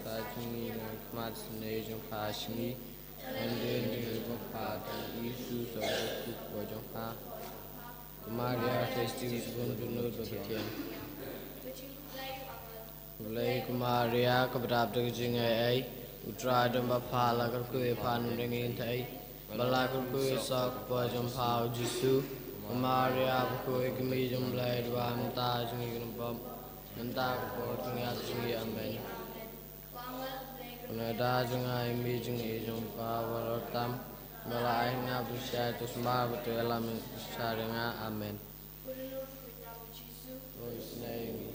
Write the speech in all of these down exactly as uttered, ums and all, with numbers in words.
Sa jong ngi, ngi khmat sngewbha ïa ngi. Ngan dien jong ngi ba pha, tang ïa u suk jong ka por jong pha. Ko Maria, trei sting sbun bun nud ba ka tieng. Khublei ko Maria, kaba dap da ka jingai ei. U Trai u don bad pha, la kyrkhu ïa pha na bynta ki hynthei, bad la kyrkhu ïa u suk ka por jong pha u Jisu. Ko Maria, bakhuid ka kmie jong u Blei, duwai mynta jong ngi ki nongbymman, mynta ka por jong ngi ha ka kyrpad jong ngi. Amen. Kane da jong nga ïa u kmie jong ngi jong u kpa baroh tam, ba la ai ha nga ba u shah ïa u sumar bad u ïalam u shah ïa nga. Amen. Oi, snei ngi.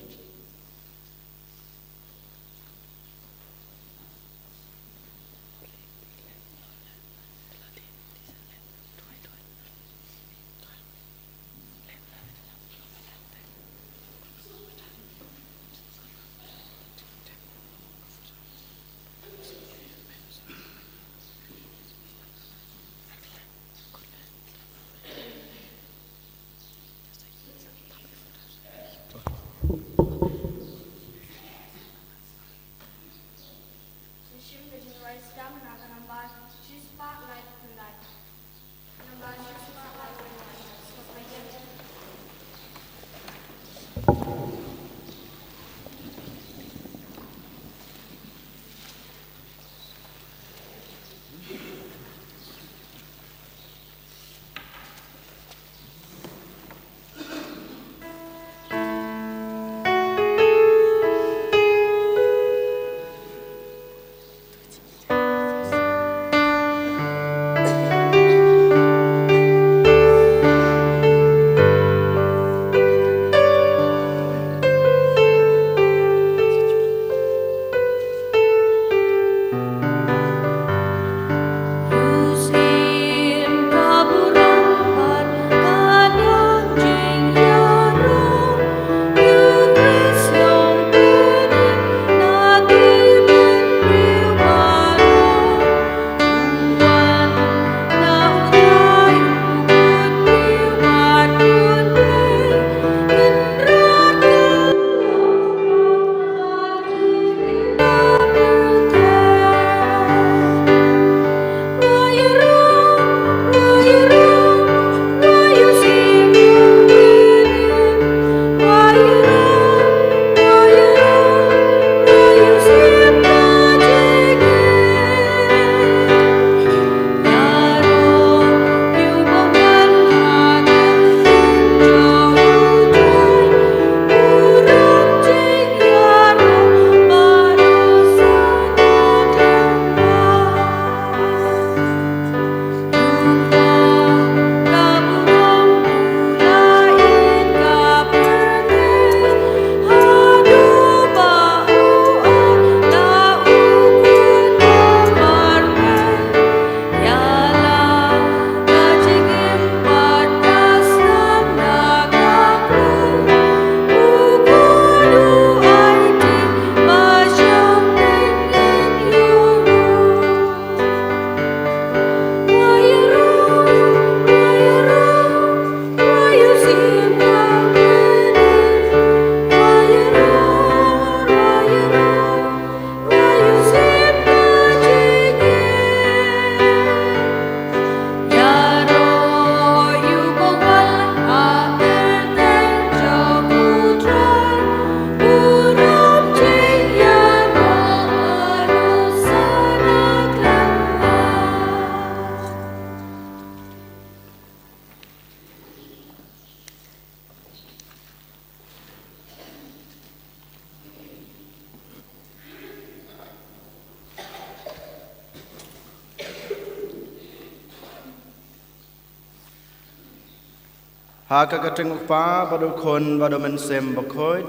Ha ka kyrteng u Kpa bad u Khun bad u Mynsiem Bakhuid.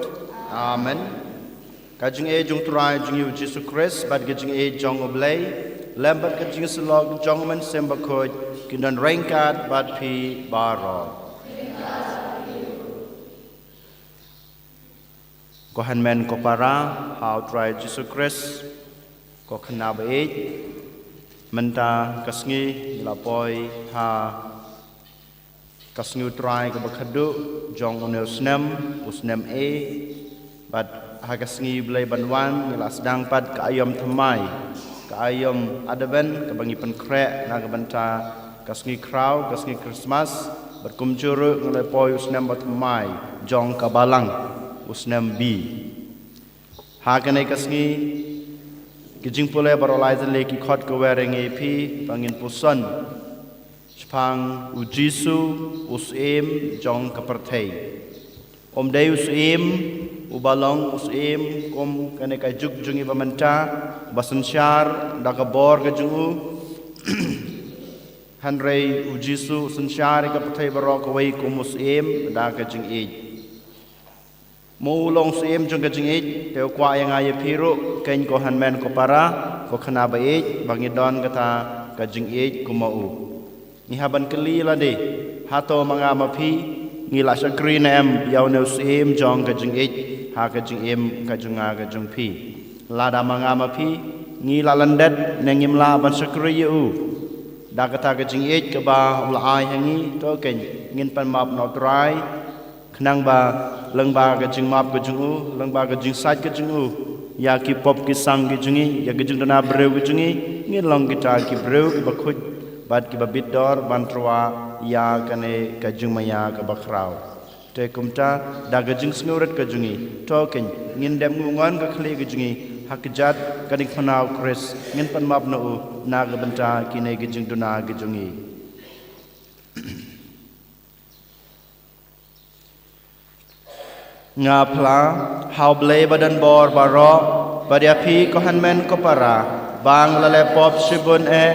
Amen. Ka jingïeit jong u Trai jong ngi u Jisu Khrist bad ka jingïeit jong u Blei, lem bad ka jingïasyllok jong u Mynsiem Bakhuid, kin don ryngkat bad phi baroh. Ko hynmen ko para ha u Trai Jisu Khrist, ko khynnah ba ïeit, mynta ka sngi ngi la poi ha ka sngi u Trai kaba khadduh jong une u snem, u snem A, bad Ha ka sngi Blei ban wan, ngi la sdang pat ka aïom thymmai, ka aïom Advent, kaba ngi pynkhreh na ka bynta ka sngi khraw, ka sngi Christmas, bad kumjuh ruh ngi la poi u snem ba thymmai jong ka Balang, u snem B. Ha kane ka sngi, ki jingpule baroh lai tylli ki khot kawei ïa ngi ïa phi, ba ngin puson shaphang u Jisu, u Syiem jong ka pyrthei. Um dei u Syiem uba long u Syiem kum kane ka juk jong ngi ba mynta, ba synshar da ka bor ka jong u. Hynrei u Jisu u synshar ïa ka pyrthei baroh kawei kum u Syiem da ka jingïeit. Mo u long u Syiem jong ka jingïeit, te u kwah ïa nga ïa phi ruh, keiñ ko hynmen ko para, ko khynnah ba ïeit, ba ngin don kata ka jingïeit kum ma u. Ngi hap ban kylli lade, hato ma nga ma phi, ngi la shakri ne em ïa une u Syiem jong ka jingïeit, ha ka jingim ka jong nga ka jong phi. Lada ma nga ma phi, ngi la lyndet ne ngim lah ban shakri ïa u da kata ka jingïeit kaba u la ai ha ngi, to keiñ ngin pan map na u Trai, khnang ba lyngba ka jingmap ka jong u, lyngba ka jingsait ka jong u ïa ki pop ki sang ki jong ngi, ïa ki jingduna briew ki jong ngi, ngin long kita ki briew kiba khuid bad kiba bit dor ban tyrwa ïa kane ka jingmaïa kaba khraw. Te kumta, da ka jingsngewrit ka jong ngi, to keiñ ngin dep nguh ngon ka khlieh ka jong ngi ha kjat ka diengphna u Khrist, ngin pan map na u na ka bynta kine ki jingduna ki jong ngi. Nga phla ha u Blei ba don bor baroh, bad ïa phi ko hynmen ko para, ba nga la leh pop shibun eh,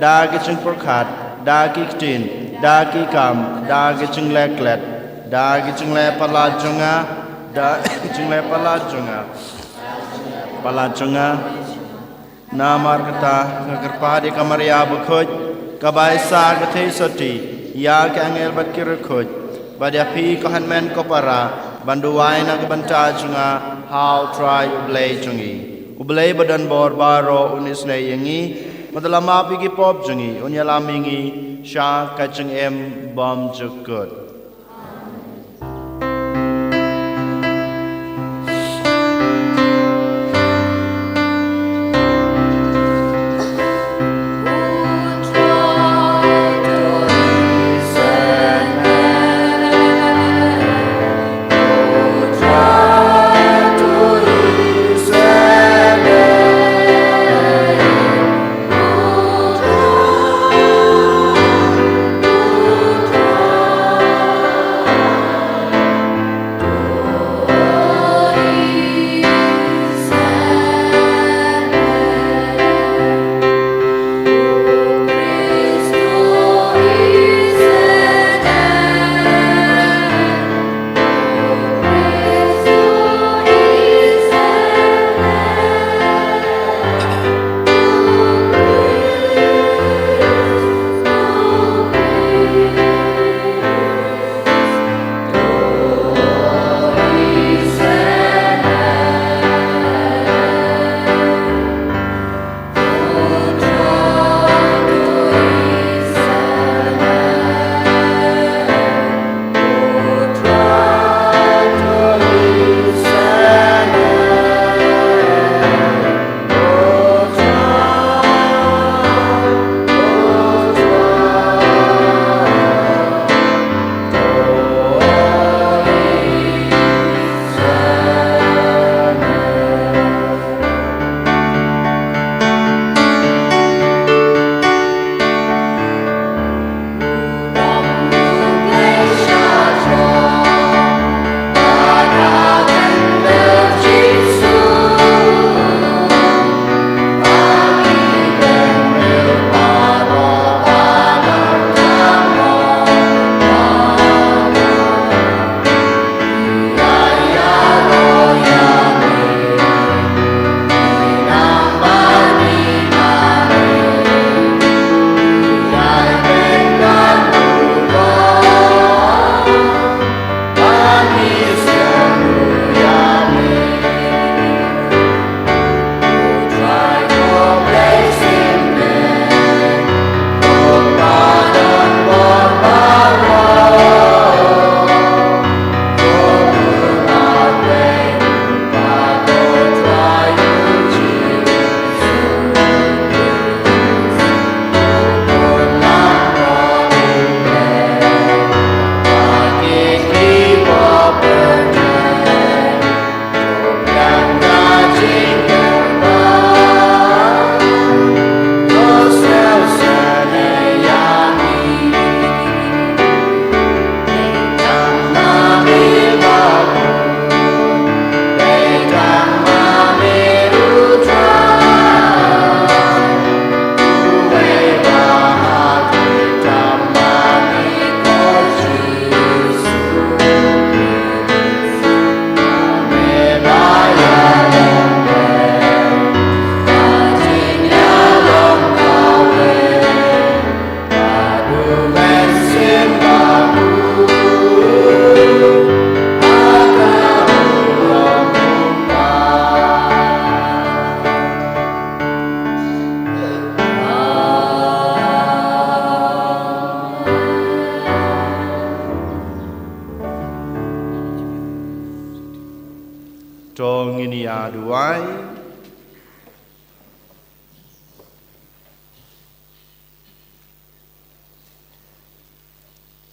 da ki jingpyrkhat, da ki ktien, da ki kam, da ki jingleh klet, da ki jingleh palat jong nga, da ki jingleh palat jong nga, palat jong nga. Namar kata, nga kyrpad ïa ka Maria bakhuid, kaba ai sa ka theisotti ïa ki angel bad ki riewkhuid, bad ïa phi ko hynmen ko para, ban duwai na ka bynta jong nga ha u Trai u Blei jong ngi. U Blei ba don bor baroh un isynei ïa ngi, bad un la map ïa ki pop jong ngi, un ïalam ïa ngi sha ka jingim bymjukut.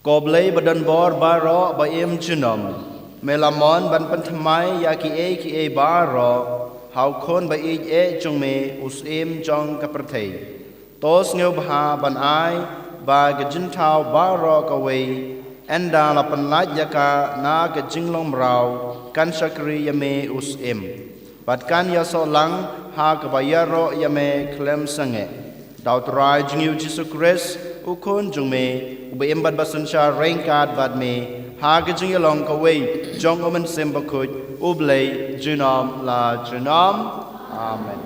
Ko Blei ba don bor baroh ba im junom, me la mon ban pynthymmai ïa kiei kiei baroh ha u Khun ba ïeit eh jong me, u Syiem jong ka pyrthei. To sngewbha ban ai ba ka jingthaw baroh kawei, ynda la pynlait ïa ka na ka jinglong mraw, kan shakri ïa me u Syiem, bad kan ïasoh lang ha kaba ïaroh ïa me khlem sangeh. Da U Trai jong ngi U Jisu Khrist, U Khun jong me, uba im bad ba synshar ryngkat bad me ha ka jingïalong kawei jong U Mynsiem Bakhuid, U Blei junom la junom. Amen.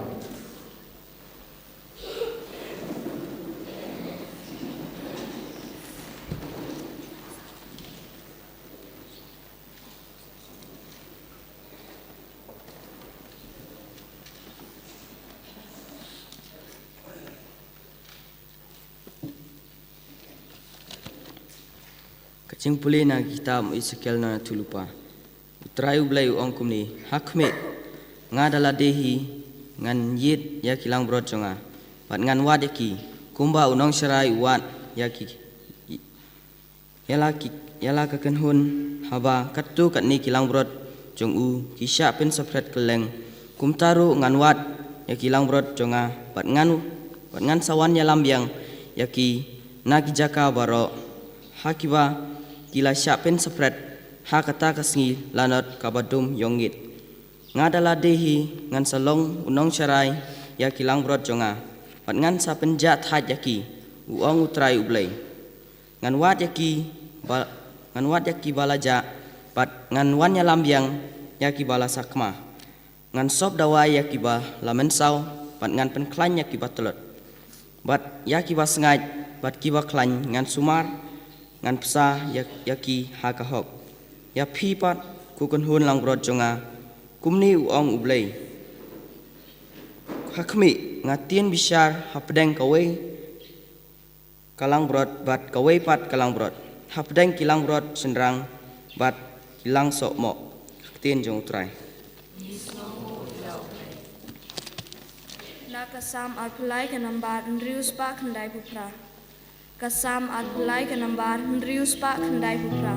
Ka jingpule na ka kitab Esekiel na thulupa. U Trai U Blei u ong kumne: Ha khmih, nga da lade hi ngan ïit ïa ki langbrot jong nga, bad ngan wad ïa ki, kumba u nongsharai u wad ïa ki, ïa la ki, ïa la ka kynhun, haba katto katne ki langbrot jong u ki shah pynsaphriang kylleng. Kumta ruh ngan wad ïa ki langbrot jong nga, bad ngan, bad ngan sa wan ïalam biang ïa ki na ki jaka baroh, ha kiba ki la shah pynsaphriang ha kata ka sngi lanot kaba dum ïongit. Nga da lade hi ngan sa long u nongsharai ïa ki langbrot jong nga, bad ngan sa pynjah thait ïa ki, u ong U Trai U Blei. Ngan wad ïa ki ba, ngan wad ïa ki ba la jah, bad ngan wan ïalam biang ïa ki ba la sakma. Ngan sop dawai ïa ki ba la mynsaw, bad ngan pynkhlaiñ ïa ki ba tlot. Bad ïa ki ba sngaid bad ki ba khlaiñ ngan sumar, ngan bsa ïa, ïa ki ha ka hok. Ïa phi pat, ko kynhun langbrot jong nga, kumne u ong U Blei: Ha khmih, nga tieng bishar hapdeng kawei ka langbrot bad kawei pat ka langbrot, hapdeng ki langbrot shynrang bad ki langsohmoh. Ka ktien jong U Trai. Na ka Salm arphew lai ka nambar hynriew spah khyndaiphew phra. Ka Salm arphew lai ka nambar hynriew spah khyndaiphew phra.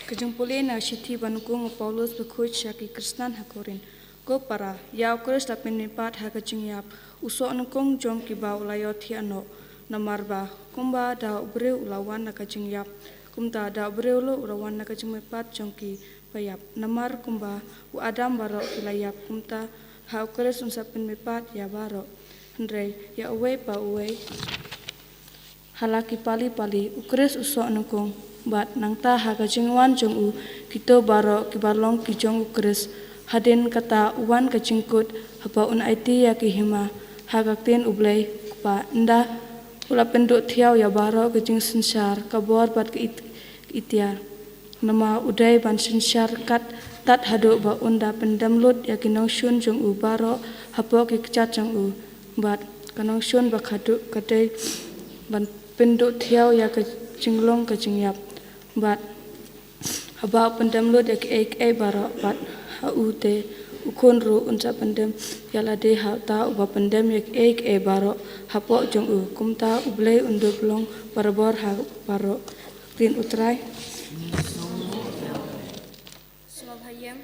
Ka jingpule na ka shithi ba nyngkong u Paulus bakhuid sha ki khristan ha Korinth. Ko para, ïa u Khrist la pynmihpat ha ka jingïap, u soh nyngkong jong kiba u la ïohthiah noh. Namar ba kumba da u briew u la wan na ka jingïap, kumta da u briew ruh u la wan na ka jingmihpat jong kiba ïap. Namar kumba u Adam baroh ki la ïap, kumta ha u Khrist un sa pynmihpat ïa baroh. Hynrei ïa uwei pa uwei ha la ki pali pali, u Khrist u soh nyngkong. Bad nangta ha ka jingwan jong u, kito baroh kiba long ki jong u Khrist. Hadien kata u wan ka jingkut, haba un aiti ïa ki hima ha ka ktien u Blei u Kpa. Ynda u la pynduh thiaw ïa baroh ka jingsynshar, ka bor bad ka it-, ka itiar. Namar u dei ban synshar kat tad haduh ba un da pyndem lut ïa ki nongshun jong u baroh hapoh ki kjat jong u. Bad ka nongshun ba khadduh ka dei ban pynduh thiaw ïa ka jinglong ka jingïap. Bad haba u pyndem lut ïa kiei kiei baroh, bad ha u te u khun ruh un sa pyndem ïa lade ha uta uba pyndem ïa kiei kiei baroh hapoh jong u. Kumta u Blei un dup long barabor ha baroh. Ktien u Trai. Sngewbha ïeng.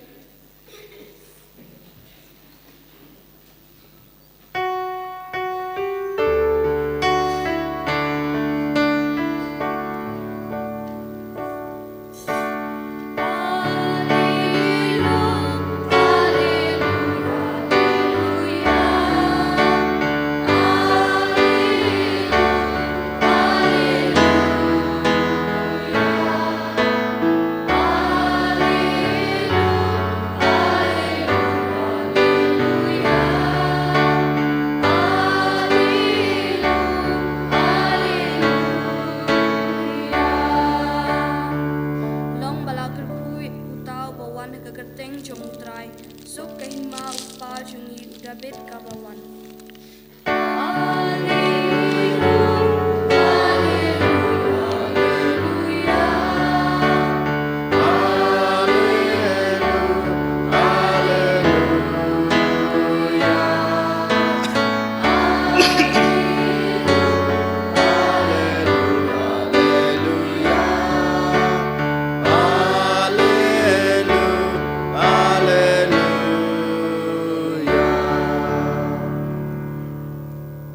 Long ba la kyrkhu uta uba wan ha ka kyrteng jong u Trai. Suk ka hima u kpa jong ngi u Dabid kaba wan.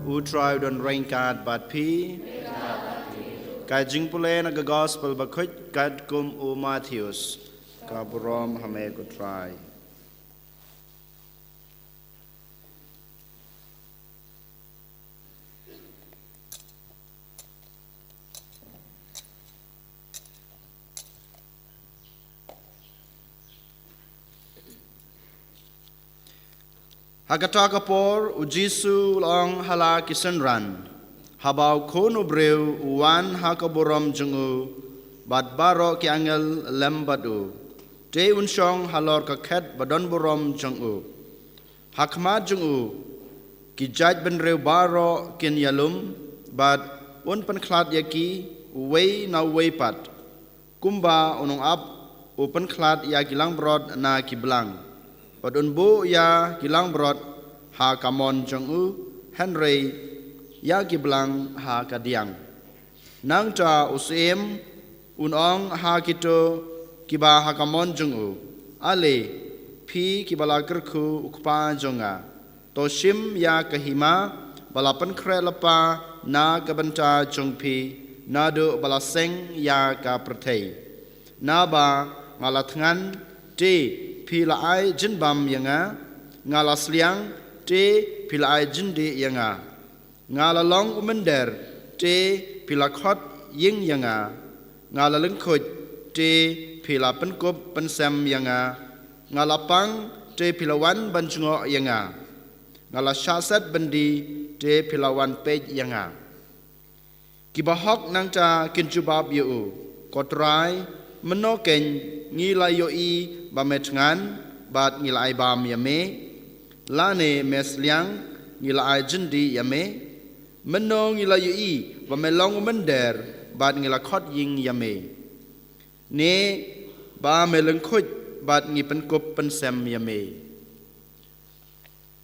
U Trai u don ryngkat bad phi. Ka jingpule na ka Gospel bakhuid katkum u Mathaios. Ka burom ha me ko Trai. Ha kata ka por, u Jisu u la ong ha la ki synran, haba u Khun u briew u wan ha ka burom jong u, bad baroh ki angel lem bad u, te un shong halor ka khet ba don burom jong u. Ha khmat jong u, ki jaid bynriew baroh kin ïalum, bad un pynkhlad ïa ki uwei na uwei pat. Kumba un ong ap, u pynkhlad ïa ki langbrot na ki blang. Bad un buh ïa ki langbrot ha ka mon jong u, hynrei ïa ki blang ha ka diang. Nangta u Syiem un ong ha kito kiba ha ka mon jong u, Ale, phi kiba la kyrkhu u Kpa jong nga, to shim ïa ka hima ba la pynkhreh lypa na ka bynta jong phi, naduh ba la seng ïa ka pyrthei. Naba nga la thngan, te phi la ai jingbam ïa nga, nga la sliang, te phi la ai jingdih ïa nga. Nga la long u mynder, te phi la khot ïing ïa nga. Nga la lyngkhuid, te phi la pynkup pynsem ïa nga. Nga la pang, te phi la wan ban jngoh ïa nga. Nga la shah set byndi, te phi la wan peit ïa nga. Kiba hok nangta kin jubab ïa u, Ko Trai, mynno keiñ ngi la ïohi ba me thngan, bad ngi la ai bam ïa me, lane me sliang, ngi la ai jingdih ïa me? Mynno ngi la ïohi ba me long u mynder, bad ngi la khot ïing ïa me, ne ba me lyngkhuid, bad ngi pynkup pynsem ïa me?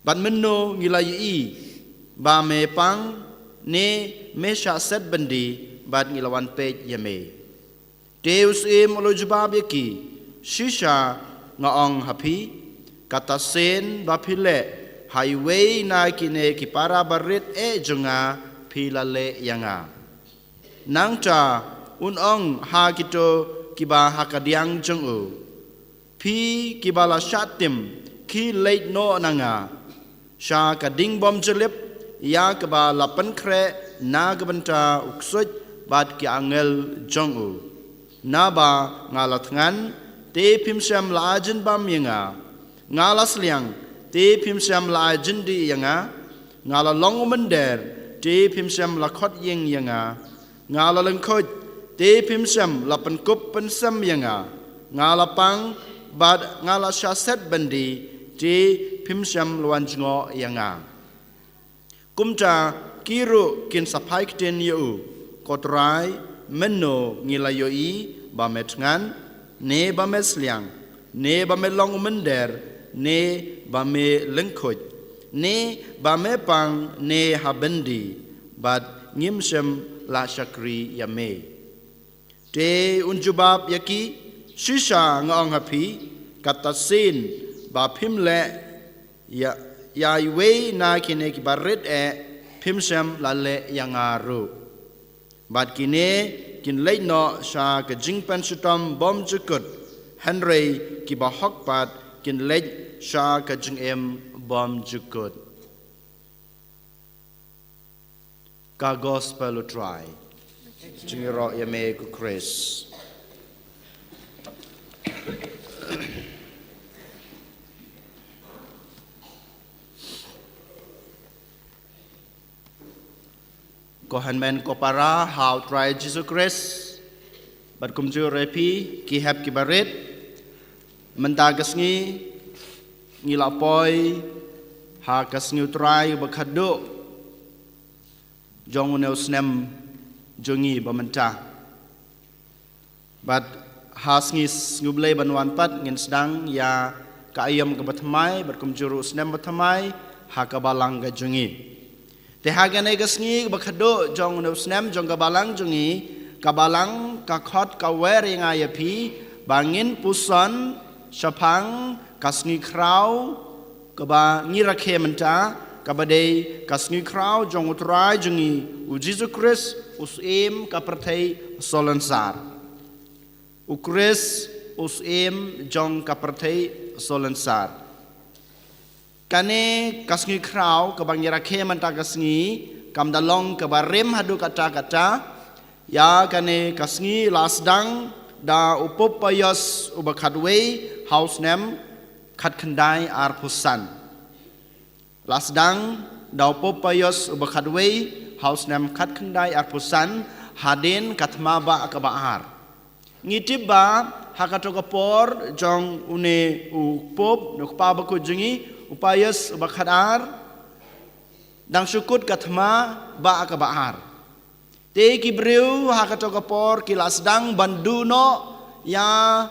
Bad mynno ngi la ïohi ba me pang, ne me shah set byndi, bad ngi la wan peit ïa me? Te u syiem u la jubab ïa ki, shisha nga ong ha phi, kata sien ba phi leh ha iwei na kine ki para barit eh jong nga, phi la leh ïa nga. Nangta un ong ha kito kiba ha kadiang jong u, phi kiba la shah tim, khie leit noh na nga sha ka ding bymjulip ïa kaba la pynkhreh na ka bynta u ksuid bad ki angel jong u. Naba nga la thngan, te phim shym la ai jingbam ïa nga. Nga la sliang, te phim shym la ai jingdih ïa nga. Nga la long u mynder, te phim shym la khot ïing ïa nga. Nga la lyngkhuid, te phim shym la pynkup pynsem ïa nga. Nga la pang, bad nga la shah set byndi, te phim shym la wan jngoh ïa nga. Kumta ki ruh kin sa phai ktien ïa u, ko Trai, mynno ngi la ïohi ba me thngan, ne ba me sliang, ne ba me long u mynder, ne ba me lyngkhuid, ne ba me pang ne ha byndi, bad ngim shym la shakri ïa me? Te un jubab ïa ki, shisha nga ong ha phi, kata sien ba phim leh ïa, ïa iwei na kine ki barit eh, phim shym la leh ïa nga ruh. Bad kine kin leit noh sha ka jingpynshitom bymjukut, hynrei kiba hok pat kin leit sha ka jingim bymjukut. Ka Gospel u Trai. Jingïaroh ïa me ko Khrist. Ko hynmen ko para ha u Trai Jisu Khrist, bad kumjuh ruh ïa phi ki hep ki barit, mynta ka sngi ngi la poi ha ka sngi u Trai uba khatduh jong une u snem jong ngi ba mynta. Bad ha sngi, sngi U Blei ban wan pat ngin sdang ïa ka aïom kaba thymmai, bad kumjuh ruh u snem ba thymmai ha ka balang ka jong ngi. Te ha kane ka sngi kaba khatduh jong une u snem jong ka balang jong ngi, ka balang ka khot ka wer ïa nga ïa phi ba ngin puson shaphang ka sngi khraw kaba ngi rakhe mynta, kaba dei ka sngi khraw jong u Trai jong ngi u Jisu Khrist, u Syiem ka pyrthei solensar. U Khrist, u Syiem jong ka pyrthei solensar. Kane ka sngi khraw kaba ngi rakhe mynta ka sngi, kam da long kaba rim haduh katta katta. Ïa kane ka sngi la sdang da u Pope Pius uba khatwei ha u snem khatkhyndai arphew san. La sdang da u Pope Pius uba khatwei ha u snem khatkhyndai arphew san, hadien ka thma bah kaba ar. Ngi tip ba ha kato ka por jong une u Pope, une u kpa bakhuid jong ngi, u Pius uba khatar, dang shu kut ka thma bah kaba ar. Te ki briew ha kato ka por ki la sdang ban duh noh ïa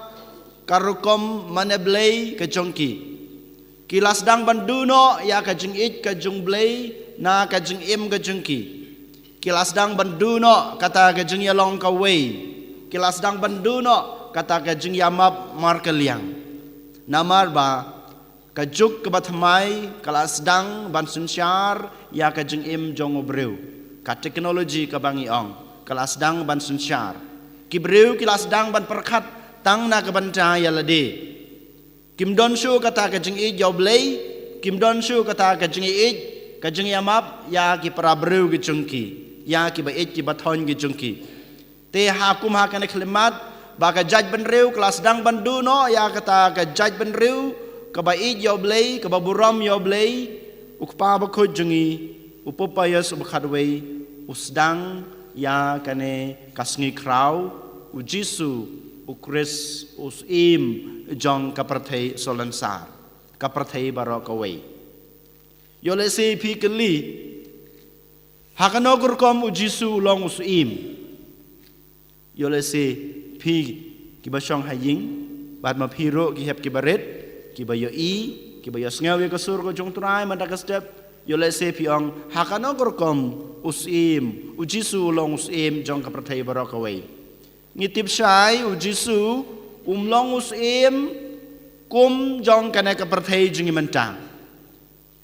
ka rukom mane blei ka jong ki. Ki la sdang ban duh noh ïa ka jingïeit ka jong U Blei na ka jingim ka jong ki. Ki la sdang ban duh noh kata ka jingïalong kawei. Ki la sdang ban duh noh kata ka jingïamap markylliang. Namar ba ka juk kaba thymmai ka la sdang ban synshar ïa ka jingim jong u briew. Ka teknoloji kaba ngi ong ka la sdang ban synshar. Ki briew ki la sdang ban pyrkhat tang na ka bynta ïa lade. Kim don shuh kata ka jingïeit ïa U Blei, kim don shuh kata ka jingïeit, ka jingïamap ïa ki para briew ki jong ki, ïa kiba ïeit kiba thoiñ ki jong ki. Te ha kum ha kane ka khyllipmat ba ka jaitbynriew ka la sdang ban duh noh ïa kata ka jaitbynriew kaba ïeit ïa U Blei, kaba burom ïa U Blei, u kpa bakhuid jong ngi, u Pope Pius uba khatwei, u sdang ïa kane ka sngi khraw, u Jisu, u Khrist, u Syiem jong ka pyrthei solensar, ka pyrthei baroh kawei. Ïoh lehse phi kylli, ha kano ka rukom u Jisu u long u Syiem? Ïoh lehse phi kiba shong ha ïing, bad ma phi ruh ki hep kiba rit, kiba ïohi, kiba ïohsngew ïa ka sur ka jong u Trai mynta ka step, ïoh lehse phi ong, ha kano ka rukom u Syiem, u Jisu u long u Syiem jong ka pyrthei baroh kawei? Ngi tip shai u Jisu um long u syiem kum jong kane ka pyrthei jong ngi mynta.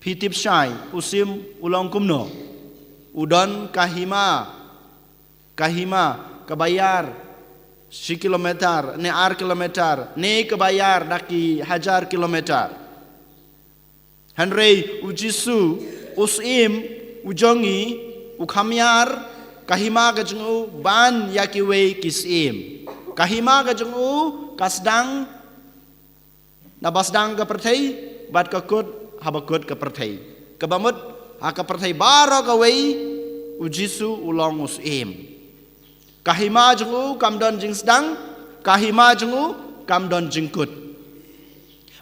Phi tip shai u syiem u long kumno? U don ka hima, ka hima kaba ïar shi kilometer ne ar kilometer ne kaba ïar da ki hajar kilometer. Hynrei u Jisu u syiem u jong ngi u kham ïar ka hima ka jong u ban ïa kiwei ki syiem. Ka hima ka jong u ka sdang naba sdang ka pyrthei bad ka kut haba kut ka pyrthei. Kaba mut ha ka pyrthei baroh kawei u Jisu u long u syiem. Ka hima jong u kam don jingsdang, ka hima jong u kam don jingkut.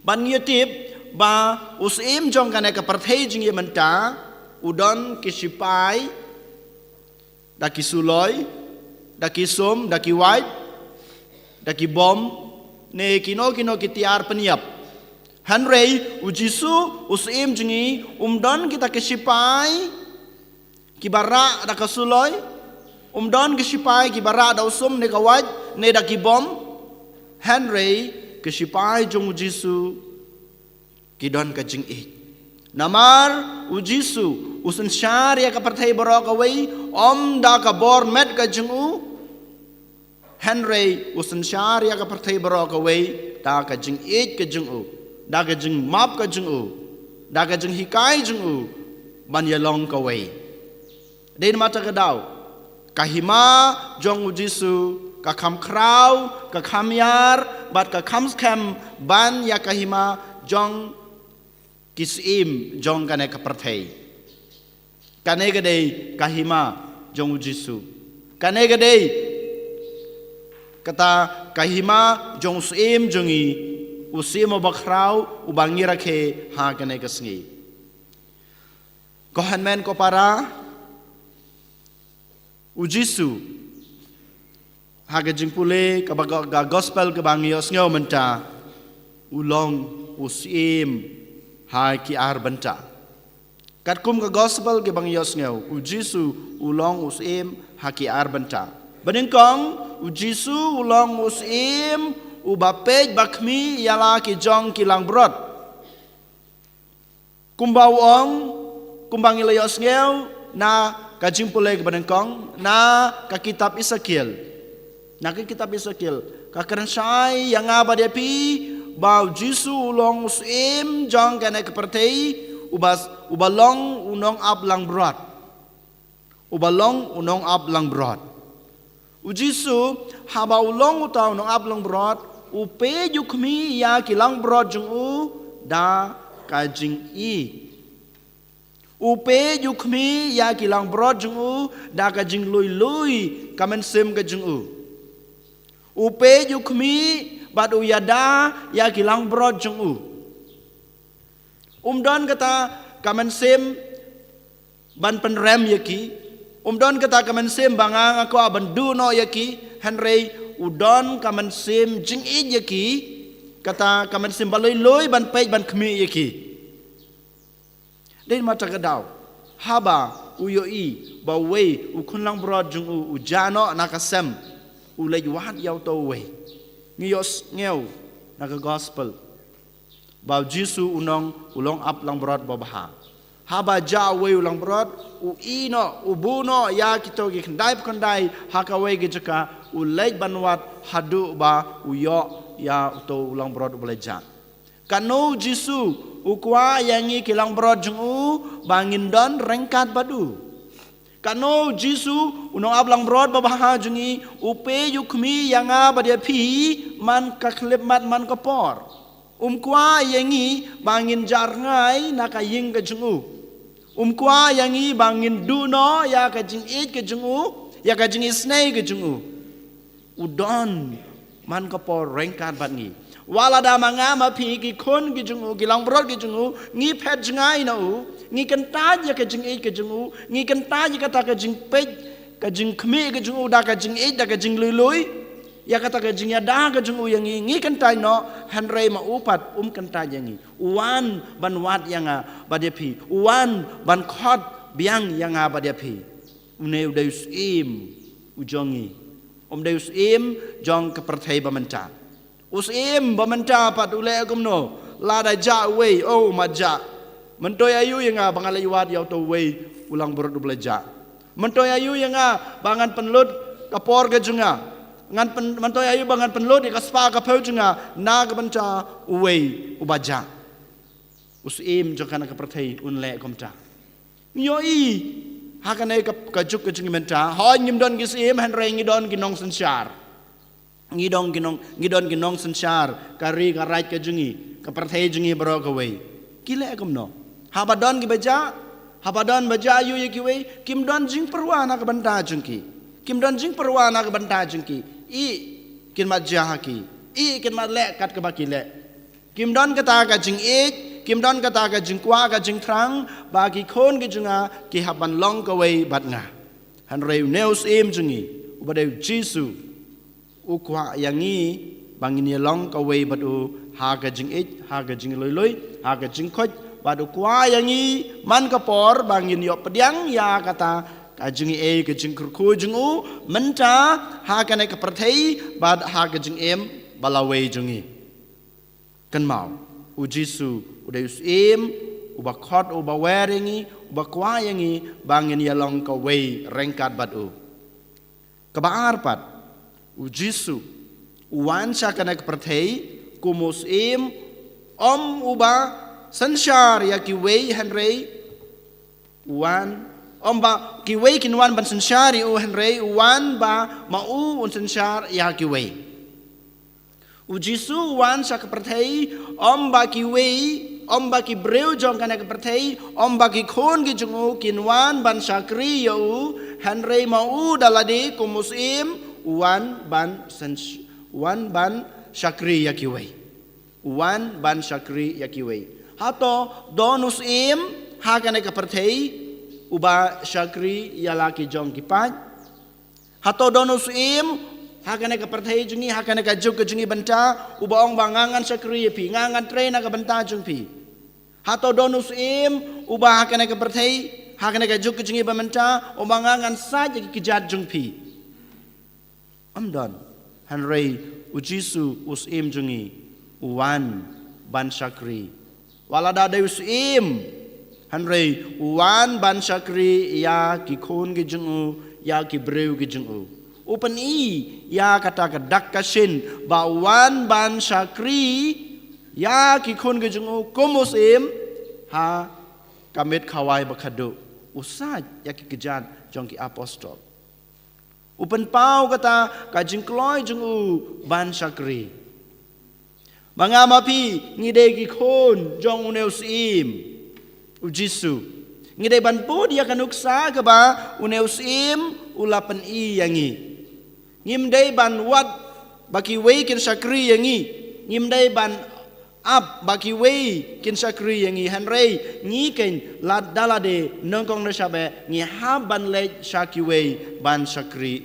Bad ngi tip ba u syiem jong kane ka pyrthei jong ngi mynta u don ki shipai, da ki suloi, da ki sum, da ki wait, da ki bom ne kino kino ki tiar pynïap. Hynrei u Jisu u syiem jong ngi um don kita ki shipai kiba rah da ka suloi, um don ki shipai kiba rah da u sum ne ka wait ne da ki bom. Hynrei ki shipai jong u Jisu ki don ka jingïeit. Namar u Jisu u synshar ïa ka pyrthei baroh kawei ym da ka bor met ka jong u, hynrei u synshar ïa ka pyrthei baroh kawei da ka jingïeit ka jong u, da ka jingmap ka jong u, da ka jinghikai jong u ban ïalong kawei. Dei namar kata ka daw ka hima jong u Jisu ka kham khraw, ka kham ïar bad ka kham skhem ban ïa ka hima jong ki syiem jong kane ka pyrthei. Kane ka dei ka hima jong u Jisu. Kane ka dei kata ka hima jong u syiem jong ngi, u syiem uba khraw uba ngi rakhe ha kane ka sngi. Ko hynmen ko para, u Jisu ha ka jingpule kaba ka, ka gospel kaba ngi ïohsngew mynta u long u syiem ha ki ar bynta. Katkum ka gospel kaba ngi ïohsngew u Jisu u long u syiem ha ki ar bynta. Banyngkong u Jisu u long u syiem uba peit ba khmih ïa la ki jong ki langbrot. Kumba u ong, kumba ngi la ïohsngew na ka jingpule kaba nyngkong na ka kitab Esekiel. Na ka kitab Esekiel ka kren shai ïa nga bad ïa phi ba u Jisu u long u syiem jong kane ka pyrthei, uba, uba long u nongap langbrot. Uba long u nongap langbrot. U Jisu haba u long uta u nongap langbrot, u peit u khmih ïa ki langbrot jong u da ka jingïeit. U peit u khmih ïa ki langbrot jong u da ka jinglui lui ka mynsiem ka jong u. U peit u khmih bad u ïada ïa ki langbrot jong u. Um don kata ka mynsiem ban pynrem ïa ki. Um don kata ka mynsiem ba nga nga kwah ban duh noh ïa ki. Hynrei u don ka mynsiem jingïeit ïa ki. Kata ka mynsiem ba lui lui ban peit ban khmih ïa ki. Dei namar kata ka daw haba u ïohi ba uwei u khun langbrot jong u u jah noh na ka sem, u leit wad ïa uta uwei. Ngi ïohsngew na ka gospel ba u Jisu u long u nongap langbrot babha. Haba jah uwei u langbrot, u ïeh noh, u buh noh ïa kito ki khyndai khyndai ha kawei ka jaka, u leit ban wad haduh ba u ïoh ïa uto u langbrot uba la jah. Katno u Jisu u kwah ïa ngi ki langbrot jong u ba ngin don ryngkat bad u. Katno u Jisu u nongap langbrot babha jong ngi u peit u khmih ïa nga bad ïa phi man ka khyllipmat man ka por. Um kwah ïa ngi ba ngin jah rngai na ka ïing ka jong u. Um kwah ïa ngi ba ngin duh noh ïa ka jingïeit ka jong u, ïa ka jingisynei ka jong u. U don man ka por ryngkat bad ngi. Wat lada ma nga ma phi ki khun ki jong u, ki langbrot ki jong u, ngi phet jngai na u, ngi kyntait ïa ka jingïeit ka jong u, ngi kyntait ïa kata ka jingpeit, ka jingkhmih ka jong u da ka jingïeit da ka jinglui lui. Ïa kata ka jingïada ka jong u ïa ngi, ngi kyntait noh, hynrei ma u pat um kyntait ïa ngi. U wan ban wad ïa nga bad ïa phi. U wan ban khot biang ïa nga bad ïa phi. Une u dei u syiem u jong ngi. Um dei u syiem jong ka pyrthei ba mynta. U syiem ba mynta pat u leh kumno? Lada jah uwei, oh, u mat jah. Myntoi aïu ïa nga ba ngan leit wad ïa uto uwei u langbrot uba la jah? Myntoi aïu ïa nga ba ngan pynlut ka por ka jong nga? Ngan pyn, myntoi aïu ba ngan pynlut ïa ka spah ka phew jong nga na ka bynta uwei uba jah? U syiem jong kane ka pyrthei un leh kumta. Ngi ïohi ha kane ka, ka juk ka jong ngi mynta, hooid ngim don ki syiem, hynrei ngi don ki nongsynshar. Ngi don ki nong, ngi don ki nongsynshar, ka ri ka raij ka jong ngi, ka pyrthei jong ngi baroh kawei. Ki leh kumno? Haba don kiba jah, haba don ba jah aïu ïa kiwei, kim don jingpyrwa na ka bynta jong ki. Kim don jingpyrwa na ka bynta jong ki. Ïeh, kin mat jah ha ki. Ïeh, kin mat leh kat kaba ki leh. Kim don kata ka jingïeit, kim don kata ka jingkwah ka jingthrang, ba ki khun ki jong nga ki hap ban long kawei bad nga. Hynrei une u syiem jong ngi, uba dei u Jisu, u kwah ïa ngi ba ngin ïa long kawei bad u ha ka jingïeit, ha ka jingluilui, ha ka jingkhuid, bad u kwah ïa ngi man ka por ba ngin ïoh pdiang ïa kata ka jingïeit, ka jingkyrkhu jong u mynta ha kane ka pyrthei bad ha ka jingim ba lawei jong ngi. Kynmaw, u Jisu u dei u syiem uba khot, uba wer ïa ngi, uba kwah ïa ngi ba ngin ïa long kawei ryngkat bad u. Kaba ar pat, u Jisu u wan sha kane ka pyrthei kum u syiem, ym uba synshar ïa kiwei, hynrei u wan, ym ba kiwei kin wan ban synshar ïa u, hynrei u wan ba ma u un synshar ïa kiwei. U Jisu u wan sha ka pyrthei, ym ba kiwei, ym ba ki briew jong kane ka pyrthei, ym ba ki khun ki jong u kin wan ban shakri ïa u, hynrei ma u da lade kum u syiem, u wan ban syn-, u wan ban shakri ïa kiwei. U wan ban shakri ïa kiwei. Hato don u syiem ha kane ka pyrthei uba shakri ïa la ki jong ki paid? Hato don u syiem ha kane ka pyrthei jong ngi, ha kane ka juk ka jong ngi mynta, uba ong ba nga ngan shakri ïa phi, nga ngan trei na ka bynta jong phi? Hato don u syiem uba ha kane ka pyrthei, ha kane ka juk ka jong ngi ba mynta, uba nga ngan sait ïa ki kjat jong phi? Ym don. Hynrei u Jisu u syiem jong ngi u wan ban shakri. Wat la da dei u syiem, hynrei u wan ban shakri ïa ki khun ki jong u, ïa ki briew ki jong u. U pyni ïa kata ka dak ka shin ba u wan ban shakri ïa ki khun ki jong u kum u syiem ha ka miet khawai ba khadduh. U sait ïa ki kjat jong ki apostol. U pynpaw kata ka jingkloi jong u ban shakri. Ma nga ma phi ngi dei ki khun jong une u syiem, u Jisu. Ngi dei ban bud ïa ka nuksa kaba une u syiem u la pyni ïa ngi. Ngim dei ban wad ba kiwei kin shakri ïa ngi. Ngim dei ban ap ba kiwei kin shakri ïa ngi, hynrei ngi keiñ lad da lade, nyngkong na shabe, ngi hap ban leit sha kiwei ban shakri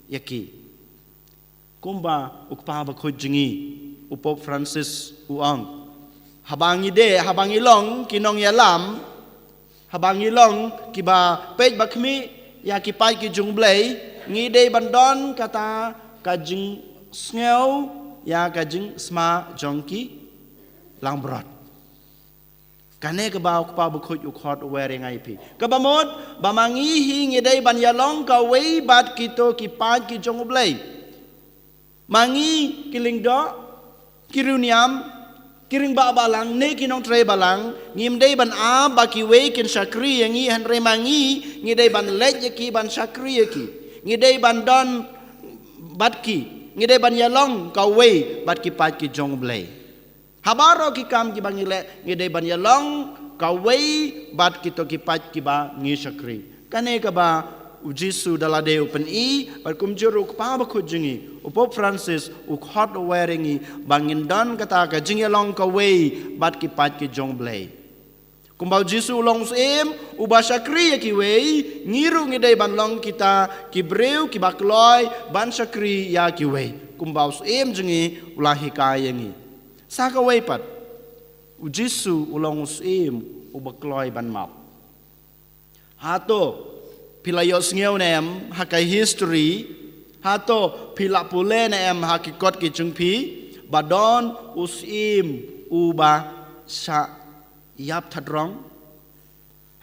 ïa ki. Kumba u Kpa Bakhuid jong ngi, u Pope Francis u ong, haba ngi dei, haba ngi long ki nongïalam, haba ngi long kiba peit ba khmih ïa ki paid ki jong U Blei, ngi dei ban don kata ka jingsngew ïa ka jingsma jong ki langbrot. Kane kaba u Kpa Bakhuid u khot u wer ïa nga ïa phi. Kaba mut ba ma ngi hi ngi dei ban ïalong kawei bad kito ki paid ki jong U Blei. Ma ngi ki lyngdoh, ki riewniam, ki rangbah balang ne ki nongtrei balang, ngim dei ban ap ba kiwei kin shakri ïa ngi, hynrei ma ngi ngi dei ban leit ïa ki ban shakri ïa ki. Ngi dei ban don bad ki, ngi dei ban ïalong kawei bad ki paid ki jong U Blei. Habaroh ki kam kiba ngi leh ngi dei ban ïalong kawei bad kito ki paid kiba ngi shakri. Kane kaba u Jisu da lade u pyni bad kumjuh ruh u Kpa Bakhuid jong ngi, u Pope Francis, u khot u wer ïa ngi ba ngin don kata ka jingïalong kawei bad ki paid ki jong U Blei. Kumba u Jisu u long u syiem uba shakri ïa kiwei, ngi ruh ngi dei ban long kita ki briew kiba kloi ban shakri ïa kiwei. Kumba u syiem jong ngi u la hikai ïa ngi. Sa kawei pat, u Jisu u long u syiem uba kloi ban map. Hato phi la ïohsngew ne em ha ka history, Hato phi la pule ne em ha ki kot ki jong phi ba don u syiem uba shah ïap thadrong?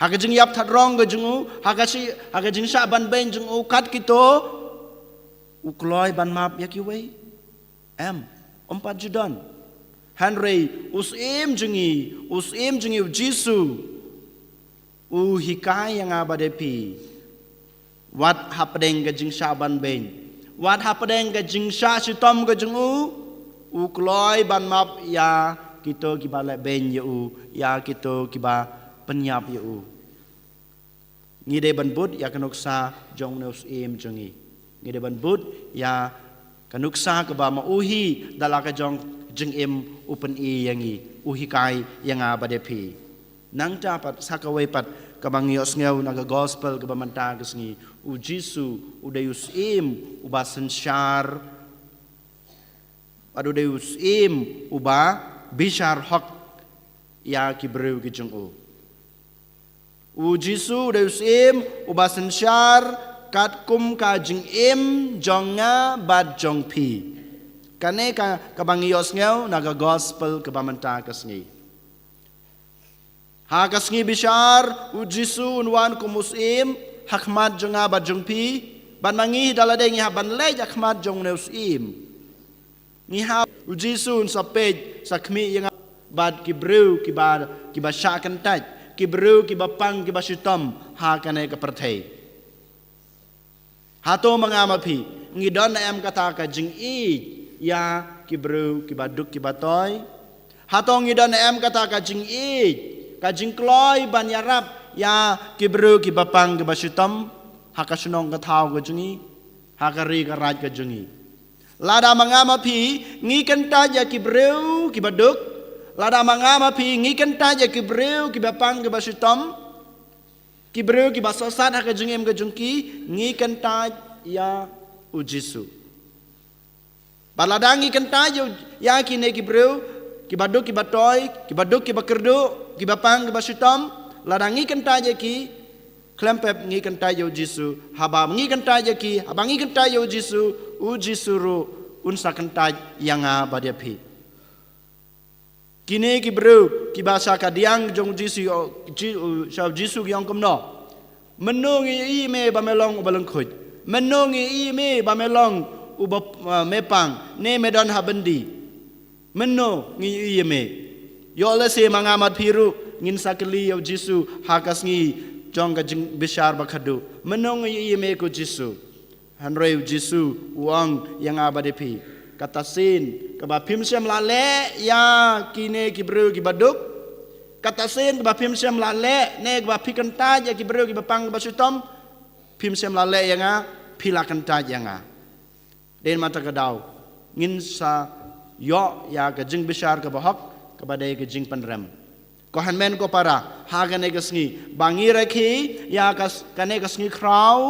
Ha ka jingïap thadrong ka jong u, ha ka shi, ha ka jingshah ban beiñ jong u kat kito, u kloi ban map ïa kiwei? Em, ym pat ju don. Hynrei u syiem jong ngi, u syiem jong ngi u Jisu, u hikai ïa nga bad ïa phi. Wat hapdeng ka jingshah ban beiñ, wat hapdeng ka jingshah shitom ka jong u, u kloi ban map ïa kito kiba leh beiñ ïa u, ïa kito kiba pynïap ïa u. Ngi dei ban bud ïa ka nuksa jong une u syiem jong ngi. Ngi dei ban bud ïa ka nuksa kaba ma u hi da la ka jong jingim u pyni ïa ngi, u hikai ïa nga bad ïa phi. Nangta pat sa kawei pat kaba ngi ïohsngew na ka gospel kaba mynta ka sngi, u Jisu u dei u syiem uba synshar, bad u dei u syiem uba bishar hok ïa ki briew ki jong u. U Jisu u dei u syiem uba synshar katkum ka jingim jong nga bad jong phi. Kane ka, kaba ngi ïohsngew na ka gospel kaba mynta ka sngi. Ha ka sngi bishar, u Jisu un wan kum u syiem ha khmat jong nga bad jong phi. Bad ma ngi da lade ngi hap ban leit ha khmat jong une u syiem, ngi hap, u Jisu un sa peit sa khmih ïa nga bad ki briew kiba, kiba shah kyntait, ki briew kiba pang kiba shitom ha kane ka pyrthei. Hato ma nga ma phi ngi don ne em kata ka jingïeit ïa ki briew kiba duk kiba toi? Hato ngi don ne em kata ka jingïeit, ka jingkloi ban ïarap ïa ki briew kiba pang kiba shitom ha ka shnong ka thaw ka jong ngi, ha ka ri ka raij ka jong ngi? Lada ma nga ma phi ngi kyntait ïa ki briew kiba duk, lada ma nga ma phi ngi kyntait ïa ki briew kiba pang kiba shitom, ki briew kiba sosat ha ka jingim ka jong ki, ngi kyntait ïa u Jisu. Bad lada ngi kyntait ïa, ïa kine ki briew kiba duk kiba toi, kiba duk kiba kyrduh, kiba pang kiba shitom, lada ngi kyntait ïa ki, khlem pep ngi kyntait ïa u Jisu. Haba ngi kyntait ïa ki, haba ngi kyntait ïa u Jisu, u Jisu ruh un sa kyntait ïa nga bad ïa phi. Kine ki briew kiba sha ka diang jong u Jisu, Ji-, u, sha u Jisu ki ong kumno: Mynno ngi ïohi me ba me long uba lyngkhuid? Mynno ngi ïohi me ba me long uba, uh, me pang, ne me don ha byndi? Mynno ngi ïohi me? Ïoh lehse ma nga ma phi ruh ngin sa kylli ïa u Jisu ha ka sngi jong ka jingbishar ba khadduh: Mynno ngi ïohi me ko Jisu? Hynrei u Jisu u ong ïa nga bad ïa phi, kata sien kaba phim shym la leh ïa kine ki briew kiba duk, kata sien kaba phim shym la leh ne kaba phi kyntait ïa ki briew kiba pang kiba shitom, phim shym la leh ïa nga, phi la kyntait ïa nga. Dei namar kata ka daw ngin sa ïoh ïa ka jingbishar kaba hok, kaba dei ka jingpynrem. Ko hynmen ko para, ha kane ka sngi ba ngi rakhe ïa ka s-, kane ka sngi khraw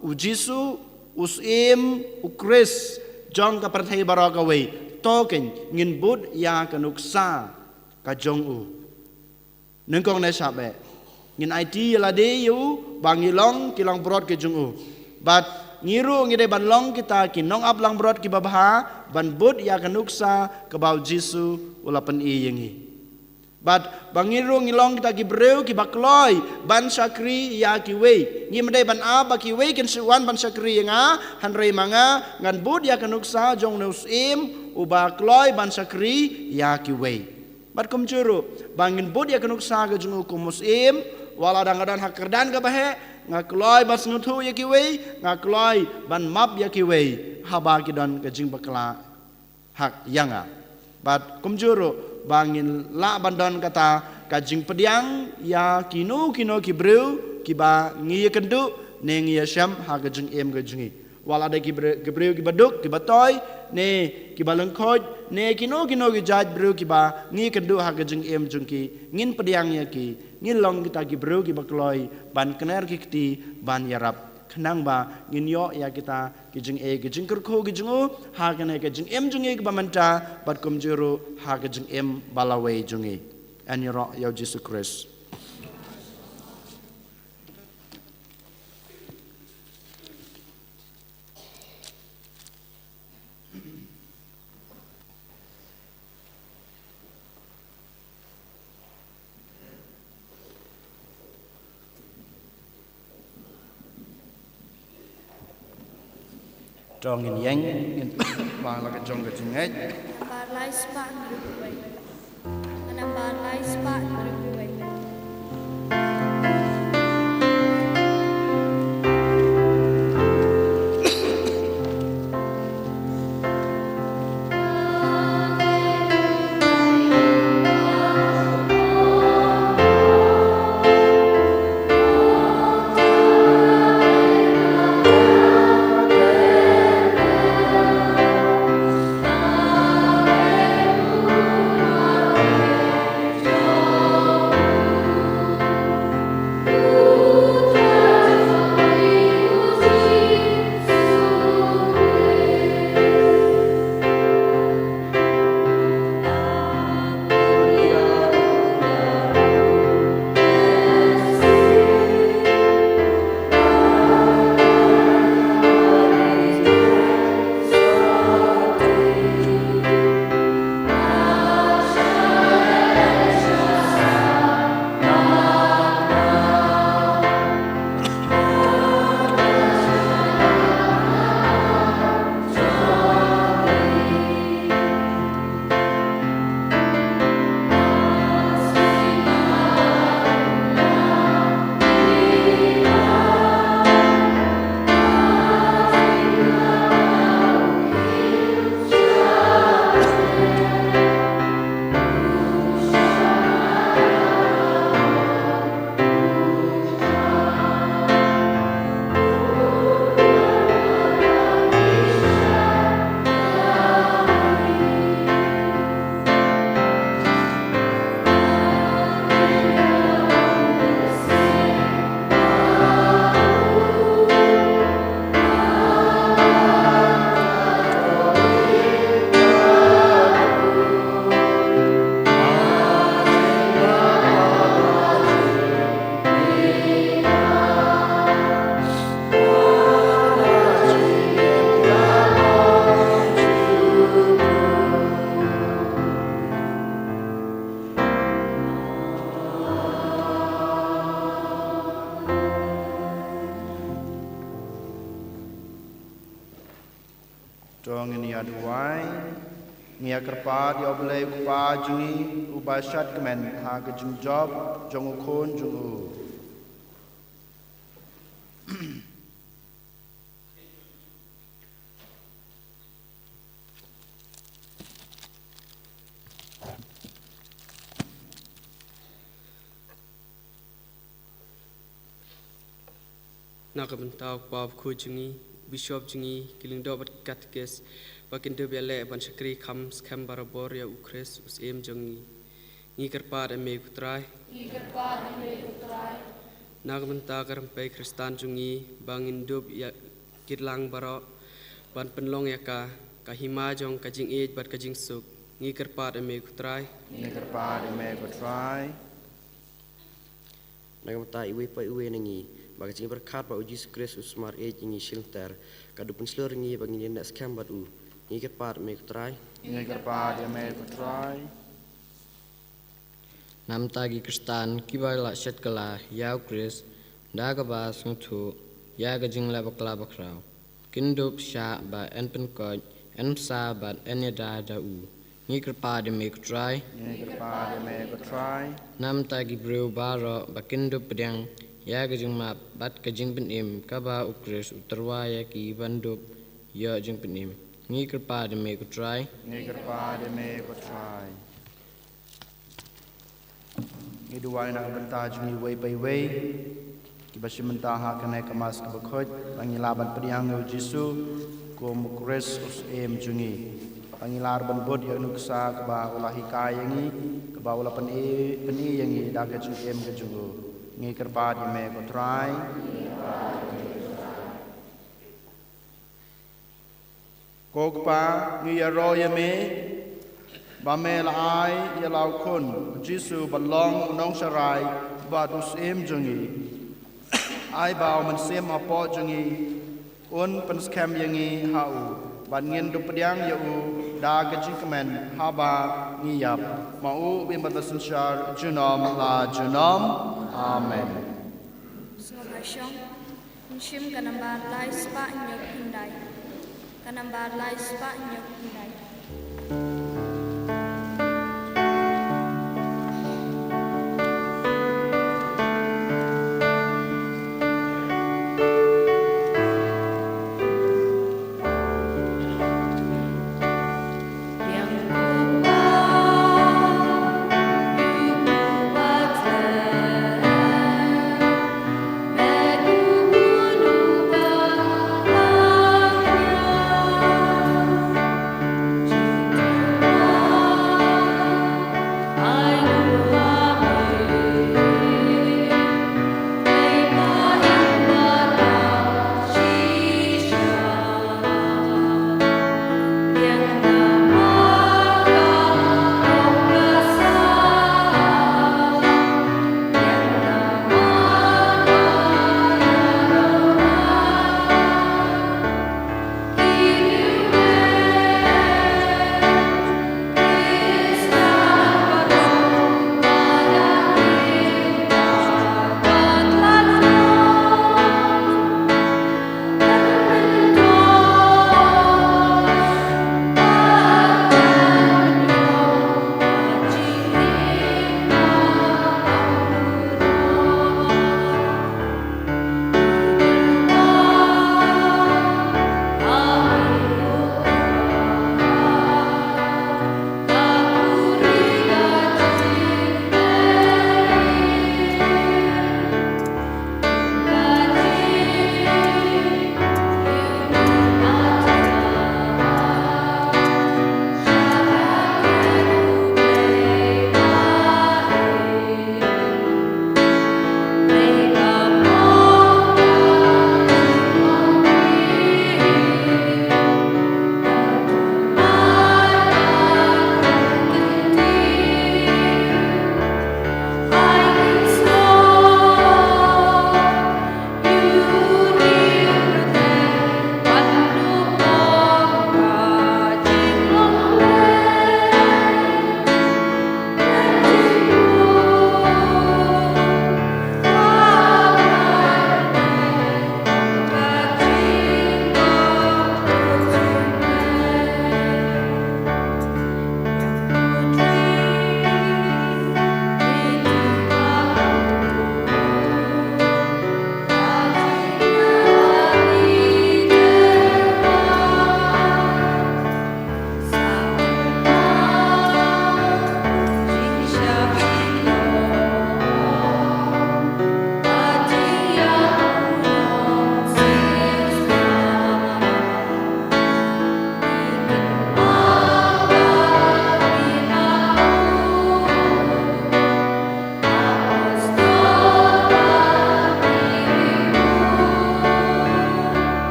u Jisu, u Syiem, u Khrist jong ka pyrthei baroh kawei, to kein ngin bud ïa ka nuksa ka jong u. Nyngkong ne shah beh, ngin aiti ïa lade ïa u ba ngi long ki langbrot ki jong u. Bad ngi ruh ngi dei ban long kita ki nongap langbrot kiba bha ban bud ïa ka nuksa kaba u Jisu u la pyni ïa ngi. Bad ba ngi ruh ngi long kita ki briew kiba kloi ban shakri ïa kiwei. Ngim dei ban ap ba kiwei kin shu wan ban shakri ïa nga, hynrei ma nga ngan bud ïa ka nuksa jong une u Syiem uba kloi ban shakri ïa kiwei. Bad kumjuh ruh ba ngin bud ïa ka nuksa ka jong u kum u Syiem, wat la da nga don ha ka kyrdan kaba heh, nga kloi ban sngewthuh ïa kiwei, nga kloi ban map ïa kiwei haba ki don ka jingbakla ha ïa nga. Bad kumjuh ruh ba ngin lah ban don kata ka jingpdiang ïa kino kino ki briew kiba ngi ïakynduh ne ngi ïashem ha ka jingim ka jong ngi. Wat la da ki briew, ki briew kiba duk, kiba toi, ne kiba lyngkhuid, ne kino kino ki jait briew kiba ngi ïakynduh ha ka jingim jong ki, ngin pdiang ïa ki, ngin long kita ki briew kiba kloi ban kner ki kti ban ïarap, khnang ba ngin ïoh ïa kita ki jingeh ki jingkyrkhu ki jong u ha kane ka jingim jong ngi kaba mynta bad kumjuh ruh ha ka jingim ba la wei jong ngi. Yn ïaroh ïa u Jisu Khrist. To ngin ïeng, ngin plie la ka jong ka jingngeit. Nambar lai spah hynriew phew wei. Nambar lai spah hynriew phew wei. To ngin ïa duwai. Ngi ïa kyrpad ïa U Blei U Kpa jong ngi, uba shad kmen ha ka jingjop jong U Khun jong u. Na ka bynta U Kpa Bakhuid jong ngi, Bishop jong ngi, ki lyngdoh bad ki katekis, ba kin dup ïaleh ban shakri kham skhem barabor ïa U Khrist U Syiem jong ngi. Ngi kyrpad ïa me ko Trai. Ngi kyrpad ïa me ko Trai. Na ka bynta ka rympei Khristan jong ngi, ba ngin dup ïa kit lang baroh ban pynlong ïa ka, ka hima jong ka jingïeit bad ka jingsuk. Ngi kyrpad ïa me ko Trai. Ngi kyrpad ïa me ko Trai. Na ka bynta iwei pa iwei na ngi, ba ka jingïabyrkhat ba U Jisu Khrist u sumar ïeit ïa ngi shilynter, ka dup pynshlur ïa ngi ba ngin ïa neh skhem bad u. Ngi kyrpad ïa me ko Trai. Ngi kyrpad ïa me ko Trai. Na ka bynta ki Khristan kiba la shet kylla ïa U Khrist da kaba sngewthuh ïa ka jingleh bakla bakhraw, kin dup shah ba yn pynkoit, yn bsa bad yn ïada da u. Ngi kyrpad ïa me ko Trai. Ngi kyrpad ïa me ko Trai. Na ka bynta ki briew baroh ba kin dup pdiang ïa ka jingmap bad ka jingpynim kaba U Khrist u tyrwa ïa ki ban dup ïoh jingpynim. Ngi kyrpad ïa me ko Trai. Ngi kyrpad ïa me ko Trai. Ngi duwai na ka bynta jong ngi iwei pa iwei kiba shim bynta ha kane ka Mass kaba khuid, ba ngin lah ban pdiang ïa U Jisu kum U Khrist U Syiem jong ngi. Ba ngin lah ban bud ïa ka nuksa kaba u la hikai ïa ngi, kaba u la pyni, pyni ïa ngi da ka jingim ka jong u. Ngi kyrpad ïa me ko Trai. Ko Kpa, ngi ïaroh ïa me ba me la ai ïa la U Khun U Jisu ban long u nongsharai bad u Syiem jong ngi. Ai ba U Mynsiem hapoh jong ngi un pynskhem ïa ngi ha u, bad ngin dup pdiang ïa u da ka jingkmen haba ngi ïap. Ma u u im bad la synshar junom la junom. Amen. Sngewbha shong. Ngi shim ka nambar lai spah hynñiew khyndai. Ka nambar lai spah hynñiew khyndai.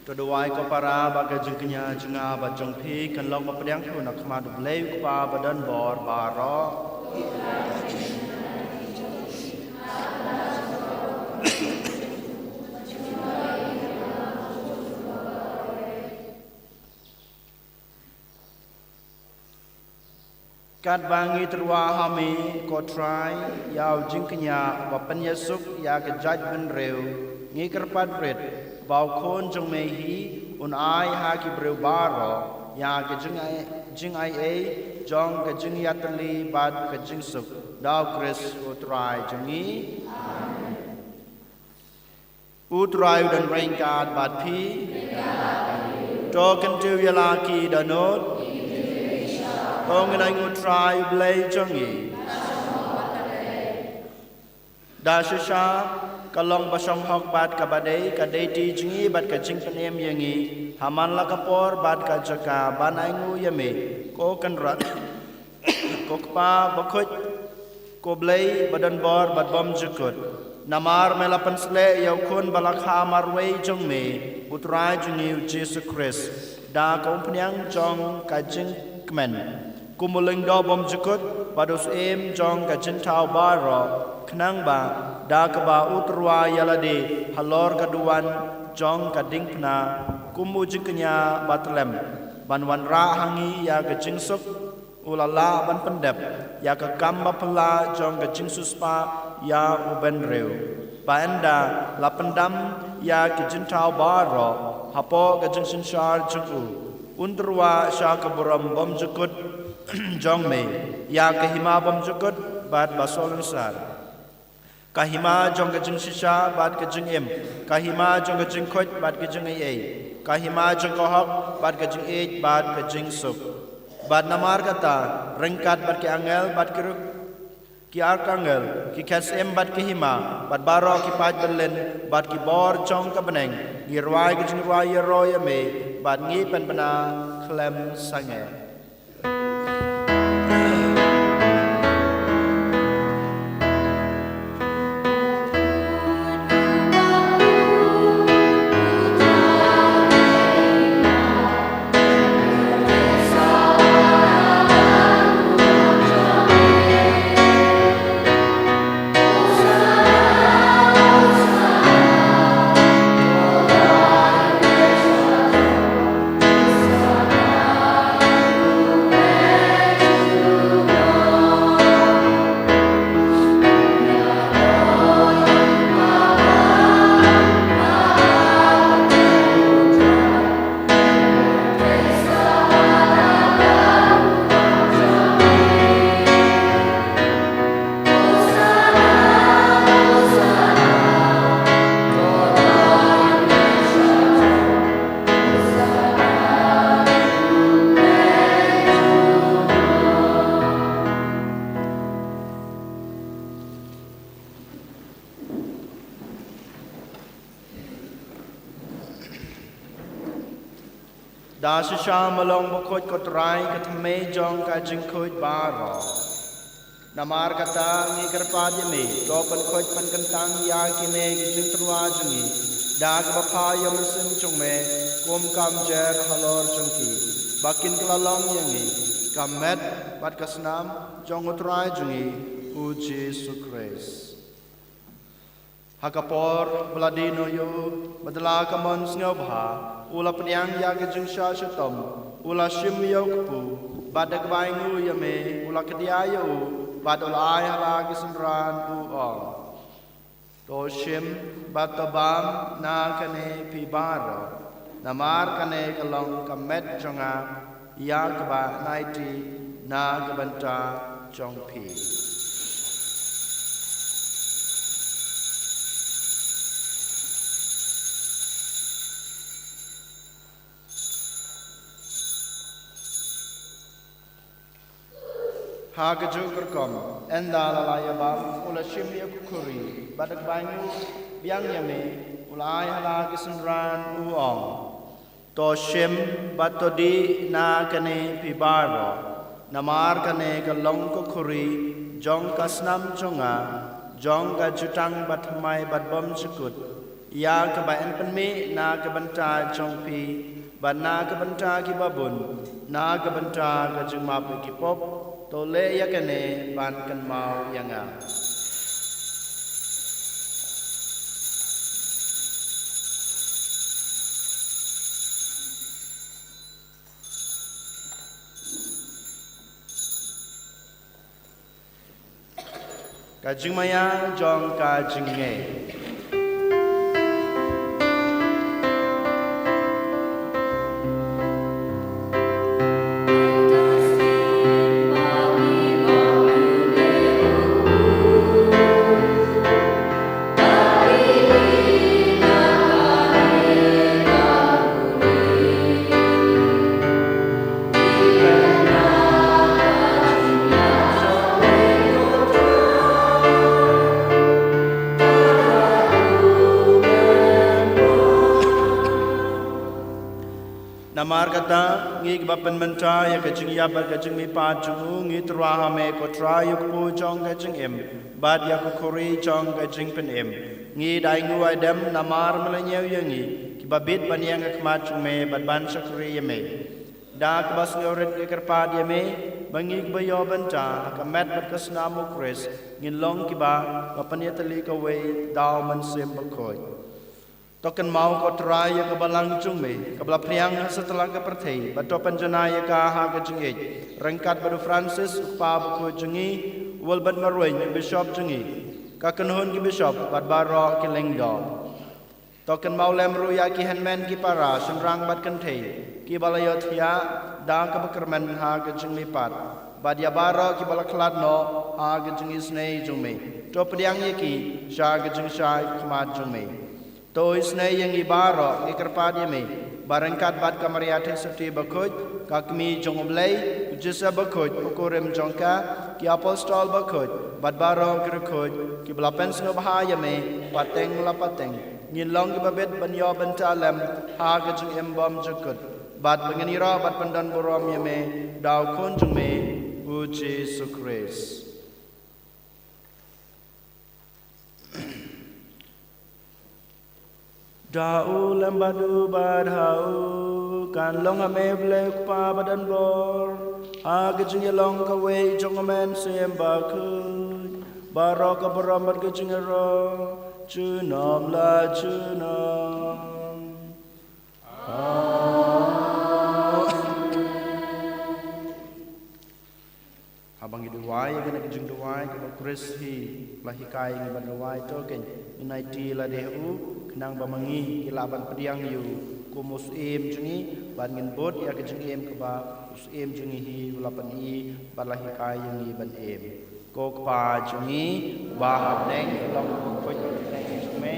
To duwai ko para ba ka jingkñia jong nga bad jong phi kan long ba pdiang shuh na khmat U Blei U Kpa ba don bor baroh. Katba ngi tyrwa ha me ko Trai ïa u jingkñia ba pynïasuk ïa ka jaitbynriew, ngi kyrpad rit ba u Khun jong me hi un ai ha ki briew baroh ïa ka jingai, jingai ei jong ka jingïatylli bad ka jingsuk, da U Khrist U Trai jong ngi. Amen. U Trai u don ryngkat bad phi. To kyntiew ïa la ki dohnud. To ngin ai nguh U Trai U Blei jong ngi. Da shisha ka long ba shong hok bad kaba dei ka dei ti jong ngi bad ka jingpynim ïa ngi ha man la ka por bad ka jaka ban ai nguh ïa me, ko Kynrad, ko Kpa bakhuid, ko Blei ba don bor bad bymjukut. Namar me la pynsleh ïa u Khun ba la kha marwei jong me, U Trai jong ngi U Jisu Khrist. da ka umphniang jong ka jingkmen, kum u lyngdoh bymjukut bad u syiem jong ka jingthaw baroh, khnang ba da kaba u tyrwa ïa lade halor ka duwan jong ka diengphna, kum u jingkñia bathylliem, ban wanrah ha ngi ïa ka jingsuk, u la lah ban pyndep ïa ka kam baphylla jong ka jingsiewspah ïa u bynriew, ba ynda la pyndam ïa ki jingthaw baroh hapoh ka jingsynshar jong u, un tyrwa sha ka burom bymjukut jong me, ïa ka hima bymjukut bad basohlynsar, ka hima jong ka jingshisha bad ka jingim, ka hima jong ka jingkhuid bad ka jingaiei, ka hima jong ka hok bad ka jingïeit bad ka jingsuk. Bad namar kata, ryngkat bad ki angel bad ki ru-, ki arkangel, ki khun syiem bad ki hima, bad baroh ki paid byllien bad ki bor jong ka bneng, ngi rwai ka jingrwai ïaroh ïa me, bad ngi pynbna khlem sangeh. Da shisha ma long bakhuid ko Trai, ka thymmei jong ka jingkhuid baroh. Namar kata ngi kyrpad ïa me, to pynkhuid pynkyntang ïa kine ki jingtyrwa jong ngi da kaba phah ïa u Mynsiem jong me, kum ka kumjuh halor jong ki, ba kin kylla long ïa ngi ka met bad ka snam jong u Trai jong ngi u Jisu Khrist. Ha ka por ba la die noh ïa u, bad da la ka mon sngewbha, u la pdiang ïa ka jingshah shitom, u la shim ïa u kpu, bad da kaba ainguh ïa me, u la kdiah ïa u, bad u la ai ha la ki synran, u ong: To shim bad to bam na kane phi baroh, namar kane ka long ka met jong nga, ïa kaba nai ti na ka bynta jong phi. Ha kajuh ka rukom, ynda la la ïa bam, u la shim ïa ka khuri, bad da kaba ainguh biang ïa me, u la ai ha la ki synran, u ong: To shim bad to dih na kane phi baroh, namar kane ka long ka khuri jong ka snam jong nga, jong ka jutang bathymmai bad bymjukut, ïa kaba yn pynmih na ka bynta jong phi, bad na ka bynta kiba bun, na ka bynta ka jingmap ïa ki pop. To leh ïa kane ban kynmaw ïa nga. Ka jingmaïa jong ka jingngeit. Namar kata, ngi kiba pynmynta ïa ka jingïap bad ka jingmihpat jong u, ngi tyrwa ha me ko Trai, ïa u kpu jong ka jingim bad ïa ka khuri jong ka jingpynim. Ngi da ainguh aidem namar me la ñiew ïa ngi, ki ba bit ban ïeng ha khmat jong me bad ban shakri ïa me. Da kaba sngewrit ngi kyrpad ïa me ba ngi kiba ïoh bynta ha ka met bad ka snam u Khrist ngin long kiba la pynïatylli kawei da u Mynsiem Bakhuid. To kynmaw ko Trai ïa ka balang jong me kaba la phriang ha satlak ka pyrthei, bad to pynjanai ïa ka ha ka jingïeit, ryngkat bad u Francis u kpa bakhuid jong ngi, u Albert Marwein u bishop jong ngi, ka kynhun ki bishop bad baroh ki lyngdoh. To kynmaw lem ruh ïa ki hynmen ki para, shynrang bad kynthei kiba la ïohthiah da kaba kyrmen ha ka jingmihpat, bad ïa baroh kiba la khlad noh ha ka jingisynei jong me. To pdiang ïa ki sha ka jingshai khmat jong me. To isynei ïa ngi baroh, ngi kyrpad ïa me ba ryngkat bad ka Maria Theisotti bakhuid, ka Kmie jong U Blei, u Joseph bakhuid u kurim jong ka, ki apostol bakhuid bad baroh ki riewkhuid kiba la pynsngewbha ïa me pateng la pateng, ngin long kiba bit ban ïoh bynta lem ha ka jingim bymjukut, bad ba ngin ïaroh bad pyndonburom ïa me da u Khun jong me u Jisu Khrist. Da u lem bad u bad ha u kan long ha me U Blei u Kpa badonbor, ha ka jingïalong kawei jong U Mynsiem Bakhuid, baroh ka burom bad ka jingïaroh junom la junom. Amen. Haba ngi duwai ïa kane ka jingduwai kaba u Khrist hi u la hikai ïa ngi ban duwai, to ngin aiti lade ha u, khnang ba ma ngi ngi lah ban pdiang ïa u kum u syiem jong ngi, bad ngin bud ïa ka jingim kaba u syiem jong ngi hi u la pyni bad la hikai ïa ngi ban im. Ko Kpa jong ngi uba ha bneng, ka long kaba khuid ka kyrteng jong me.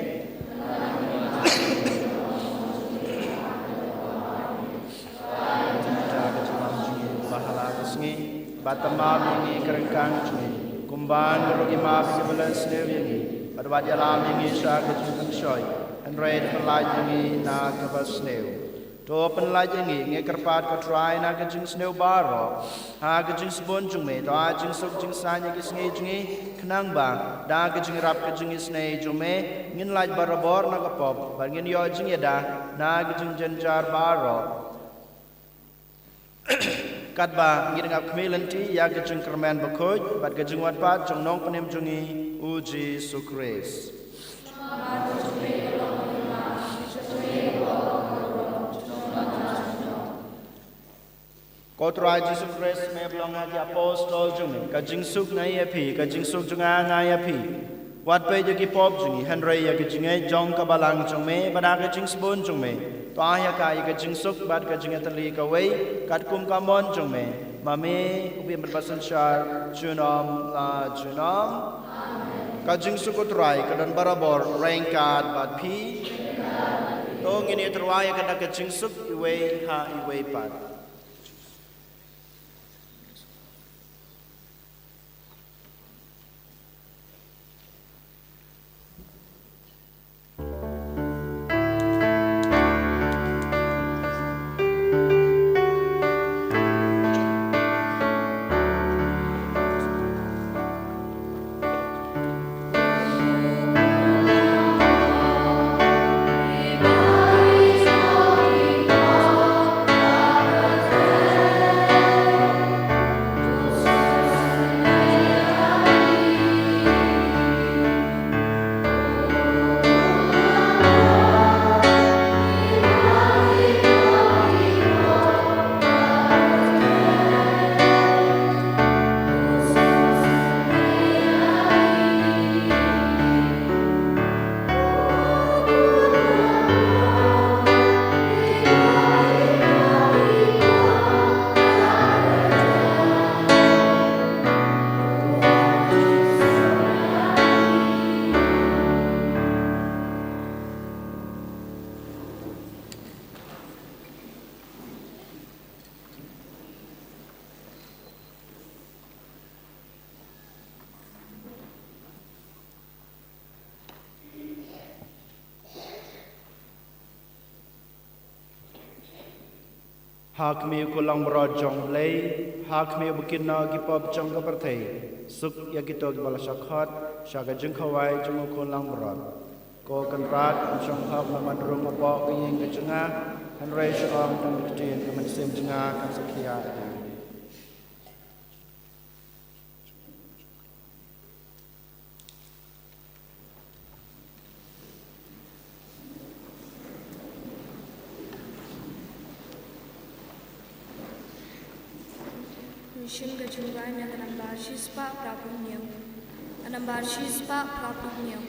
Bad tymmen ïa ngi ka ryngkang jong ngi, kumba ngi ruh ngi map ïa kiba la sniew ïa ngi, bad wat ïalam ïa ngi sha ka jingpynshoi, hynrei pynlait ïa ngi na kaba sniew. To pynlait ïa ngi, ngi kyrpad ko Trai, na ka jingsniew baroh ha ka jingsbun jong me, to ai jingsuk jingsaiñ ïa ki sngi jong ngi, khnang ba da ka jingïarap ka jingisynei jong me ngin lait barabor na ka pop, bad ngin ïoh jingïada na ka jingjynjar baroh. Katba ngi dang ap khmih lynti ïa ka jingkyrmen bakhuid bad ka jingwan pat jong u Nongpynim jong ngi u Jisu Khrist. Ko Trai Jisu Khrist, me ba la ong ha ki apostol jong me, ka jingsuk nga ai ïa phi, ka jingsuk jong nga nga ai ïa phi. Wat peit ïa ki pop jong ngi, hynrei ïa ka jingngeit jong ka balang jong me, bad ha ka jingsbun jong me to ai ïa ka ïa ka jingsuk bad ka jingïatylli kawei, katkum ka mon jong me, ma me uba im bad ba synshar junom la junom. Ka jingsuk u Trai ka don barabor ryngkat bad phi. To ngin ïatyrwa ïa kata ka jingsuk iwei ha iwei pat. Ha khmih u khun langbrot jong U Blei, ha khmih uba kynnoh ki pop jong ka pyrthei, suk ïa kito kiba la shah khot sha ka jingkhawai jong u khun langbrot. Ko Kynrad, kan shong hok na man rung hapoh ka ïing ka jong nga, hynrei shu ong tang da ka ktien, ka mynsiem jong nga kan sa khia ïa nga. Mynsiem ka jingwan, ïa ka nambar shispah phra phew hynñiew. Ka nambar shispah phra phew hynñiew.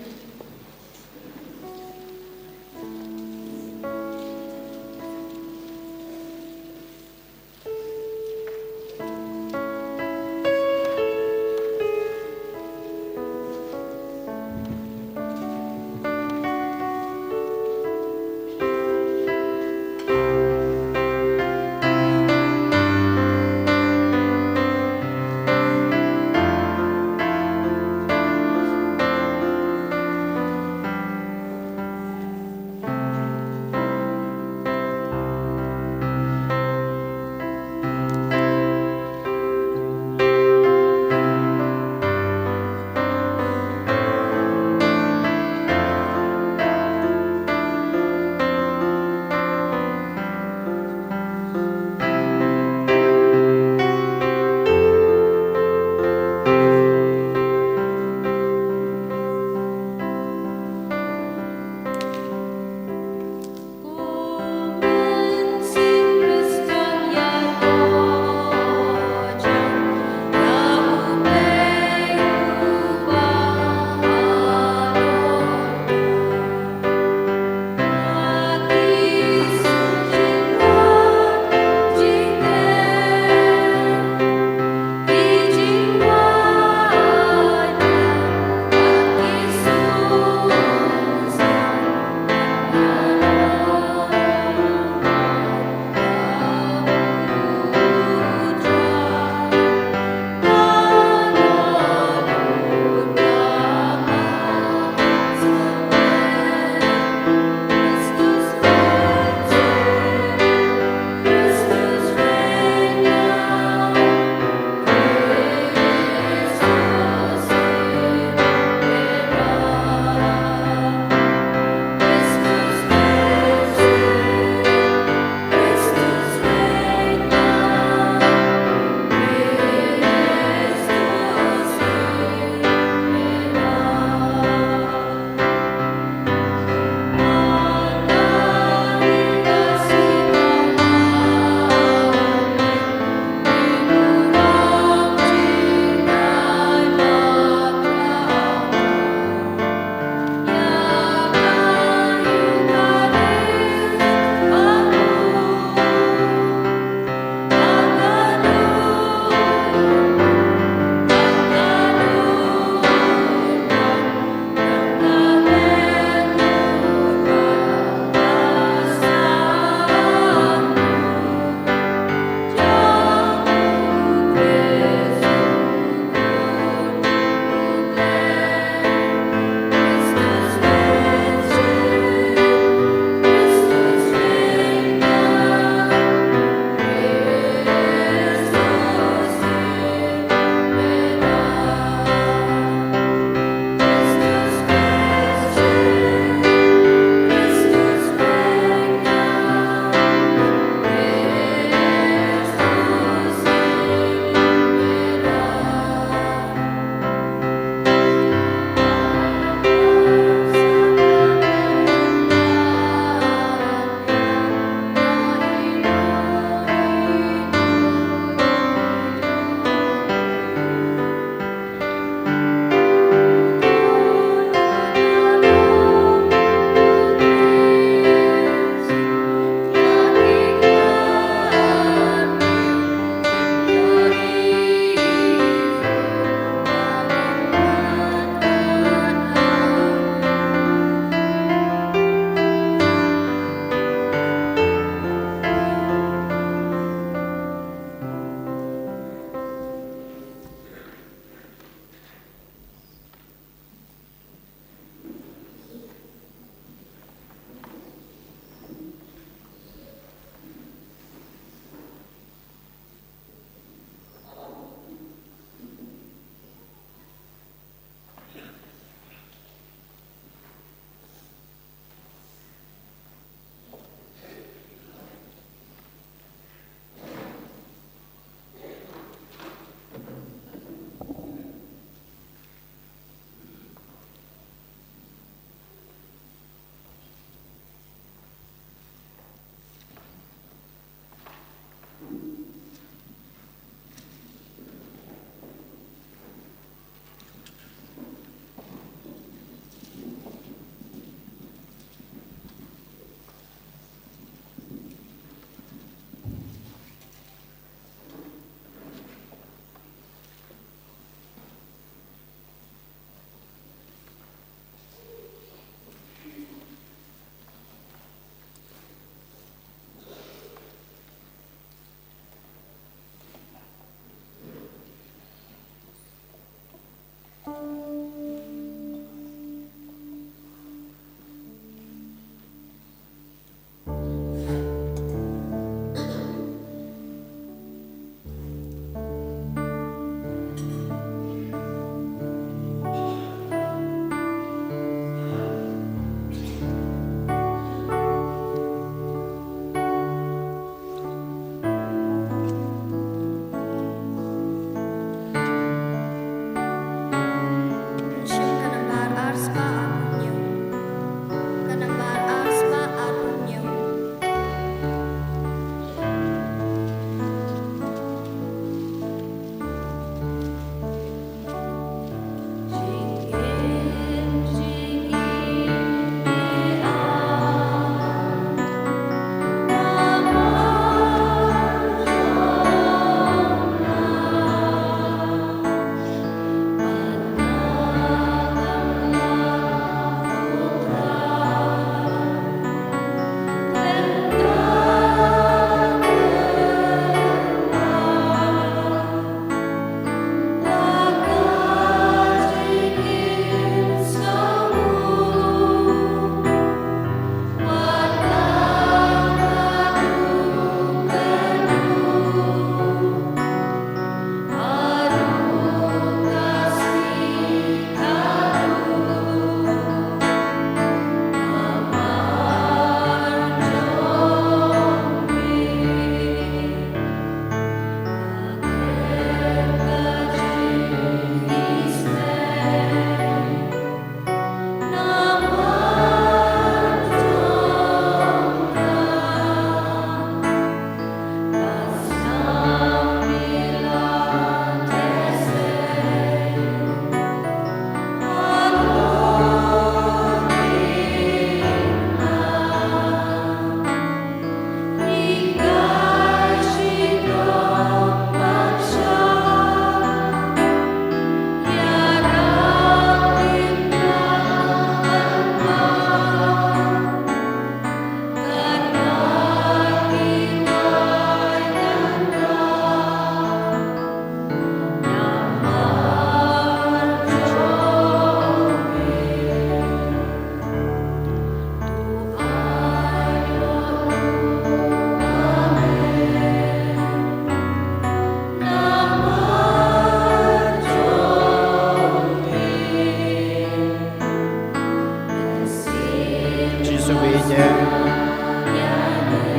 Jisu, ngi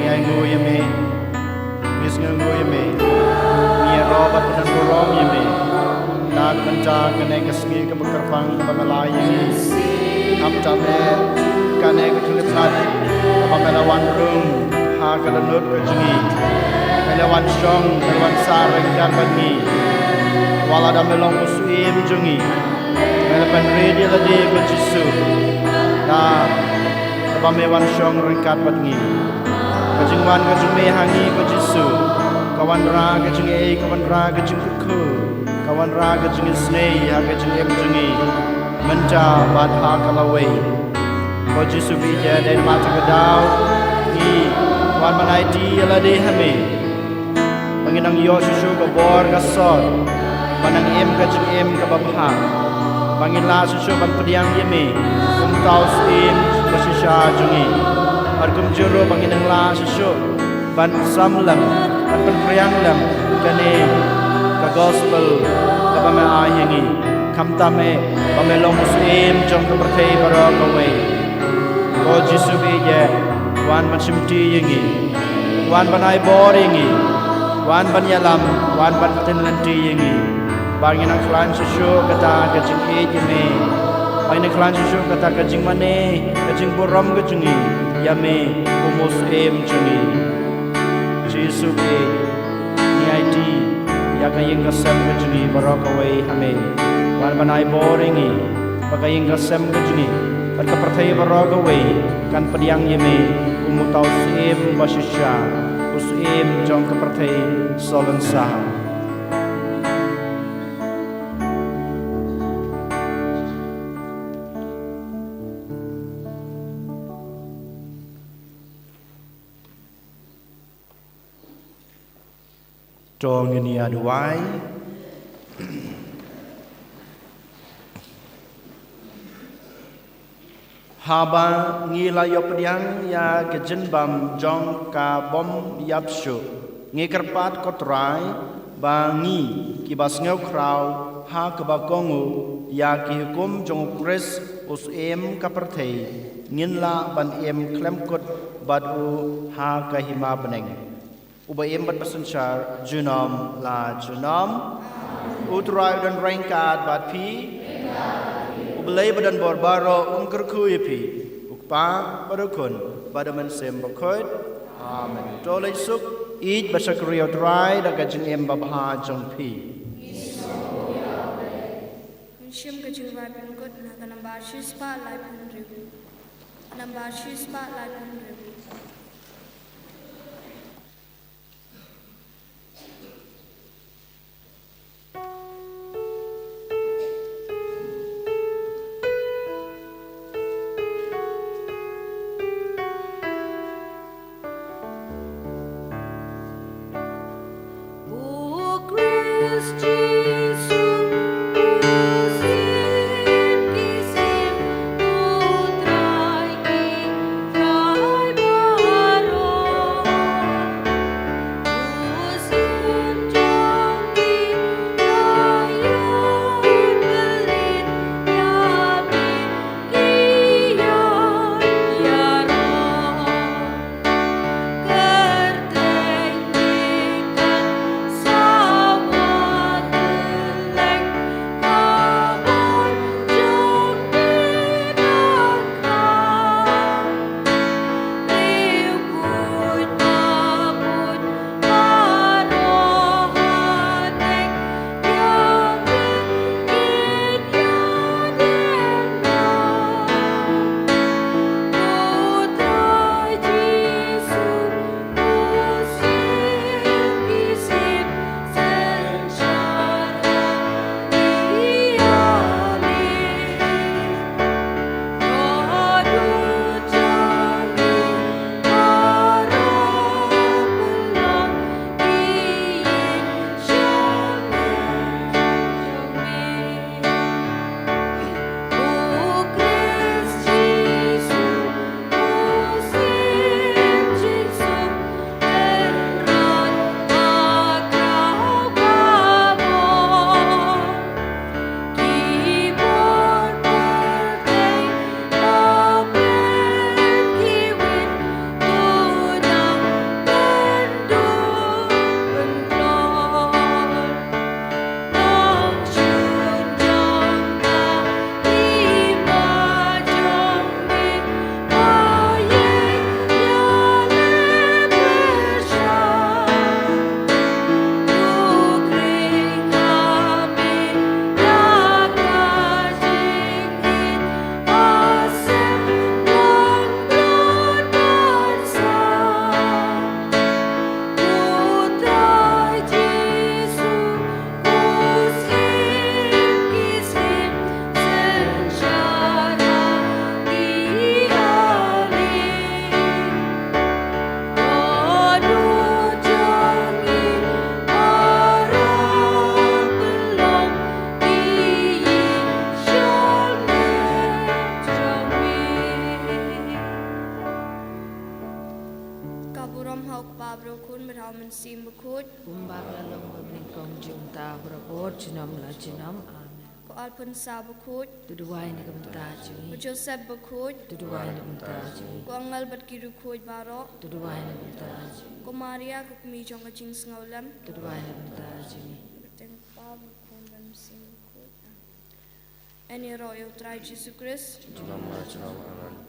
ainguh ïa me, ngi sngewnguh ïa me, ngi ïaroh bad pyndonkam ïa me na ka bynta kane ka sngi kaba kyrpang kaba me la ai ïa ngi. Khamtam eh kane ka thylliej sngi kaba me la wan rung ha ka dohnud ka jong ngi, me la wan shong, me la wan sah ryngkat bad ngi. Wat la da me long u syiem jong ngi, me la pynrit ïa lade, ko Jisu, da kaba me wan shong ryngkat bad ngi. Ka jingwan ka jong me ha ngi, ko Jisu, ka wanrah ka jingaiei, ka wanrah ka jingkyrkhu, ka wanrah ka jingisynei ha ka jingim jong ngi mynta bad ha ka lawei. Ko Jisu, ngi ïa dei namar kata ka daw ngi wan ban aiti ïa lade ha me, ba ngin nang ïoh shuh shuh ka bor ka sor, ban nang im ka jingim kaba bha, ba ngin lah shuh shuh ban pdiang ïa me kum uta u syiem ba shisha jong ngi. Bad kumjuh ruh ba ngin nang lah shuh shuh ban sam lem, ban pynphriang lem kane ka gospel kaba me ai ha ngi. Khamtam eh ba me long u syiem jong ka pyrthei baroh kawei. Ko Jisu, ngi ïa wan ban shimti ïa ngi, wan ban ai bor ïa ngi, wan ban ïalam, wan ban pynlynti ïa ngi, ba ngin nang khlaiñ shuh shuh kata ka jingïeit ïa me, ba ngin nang khlaiñ shuh shuh kata ka jingmane, ka jingburom ka jong ngi ïa me kum u syiem jong ngi. Jisu, ngi aiti ïa ka ïing ka sem ka jong ngi baroh kawei ha me. Wan ban ai bor ïa ngi ba ka ïing ka sem ka jong ngi bad ka pyrthei baroh kawei kan pdiang ïa me kum uta u syiem ba shisha, u syiem jong ka pyrthei Salem Saha. To ngin ïa duwai. Haba ngi la ïoh pdiang ïa ka jingbam jong ka bym ïap shuh, ngi kyrpad, ko Trai, ba ngi kiba sngew khraw ha kaba kohnguh ïa ki hukum jong u Khrist u syiem ka pyrthei, ngin lah ban im khlem kut bad u ha ka hima bneng. Uba im bad ba synshar junom la junom. U Trai un don ryngkat bad phi. U Blei ba don bor baroh un kyrkhu ïa phi, u Kpa bad u Khun bad u Mynsiem Bakhuid. Amen. To leit suk, ïeit bad shakri ïa u Trai da ka jingim babha jong phi. Ngi shim ka jingrwai pynkut na ka nambar shispah laiphew hynriew. Nambar shispah laiphew hynriew. U Mynsiem Bakhuid. Kumba ka la long ha ka bneng, kum mynta, baroh por, junom la junom. Amen. Ko Alphonsa Bakhuid. To duwai na ka bynta jong ngi. Ko Joseph Bakhuid. To duwai na ka bynta jong ngi. Ko Angel bad ki riewkhuid baroh. To duwai na ka bynta jong ngi. Ko Maria ka kmie jong ka jingsngewlem. To duwai na ka bynta jong ngi. Kyrteng u Kpa bad u Khun bad u Mynsiem Bakhuid. Amen. Ïaroh ïa U Trai Jisu Khrist. Junom la junom. Amen.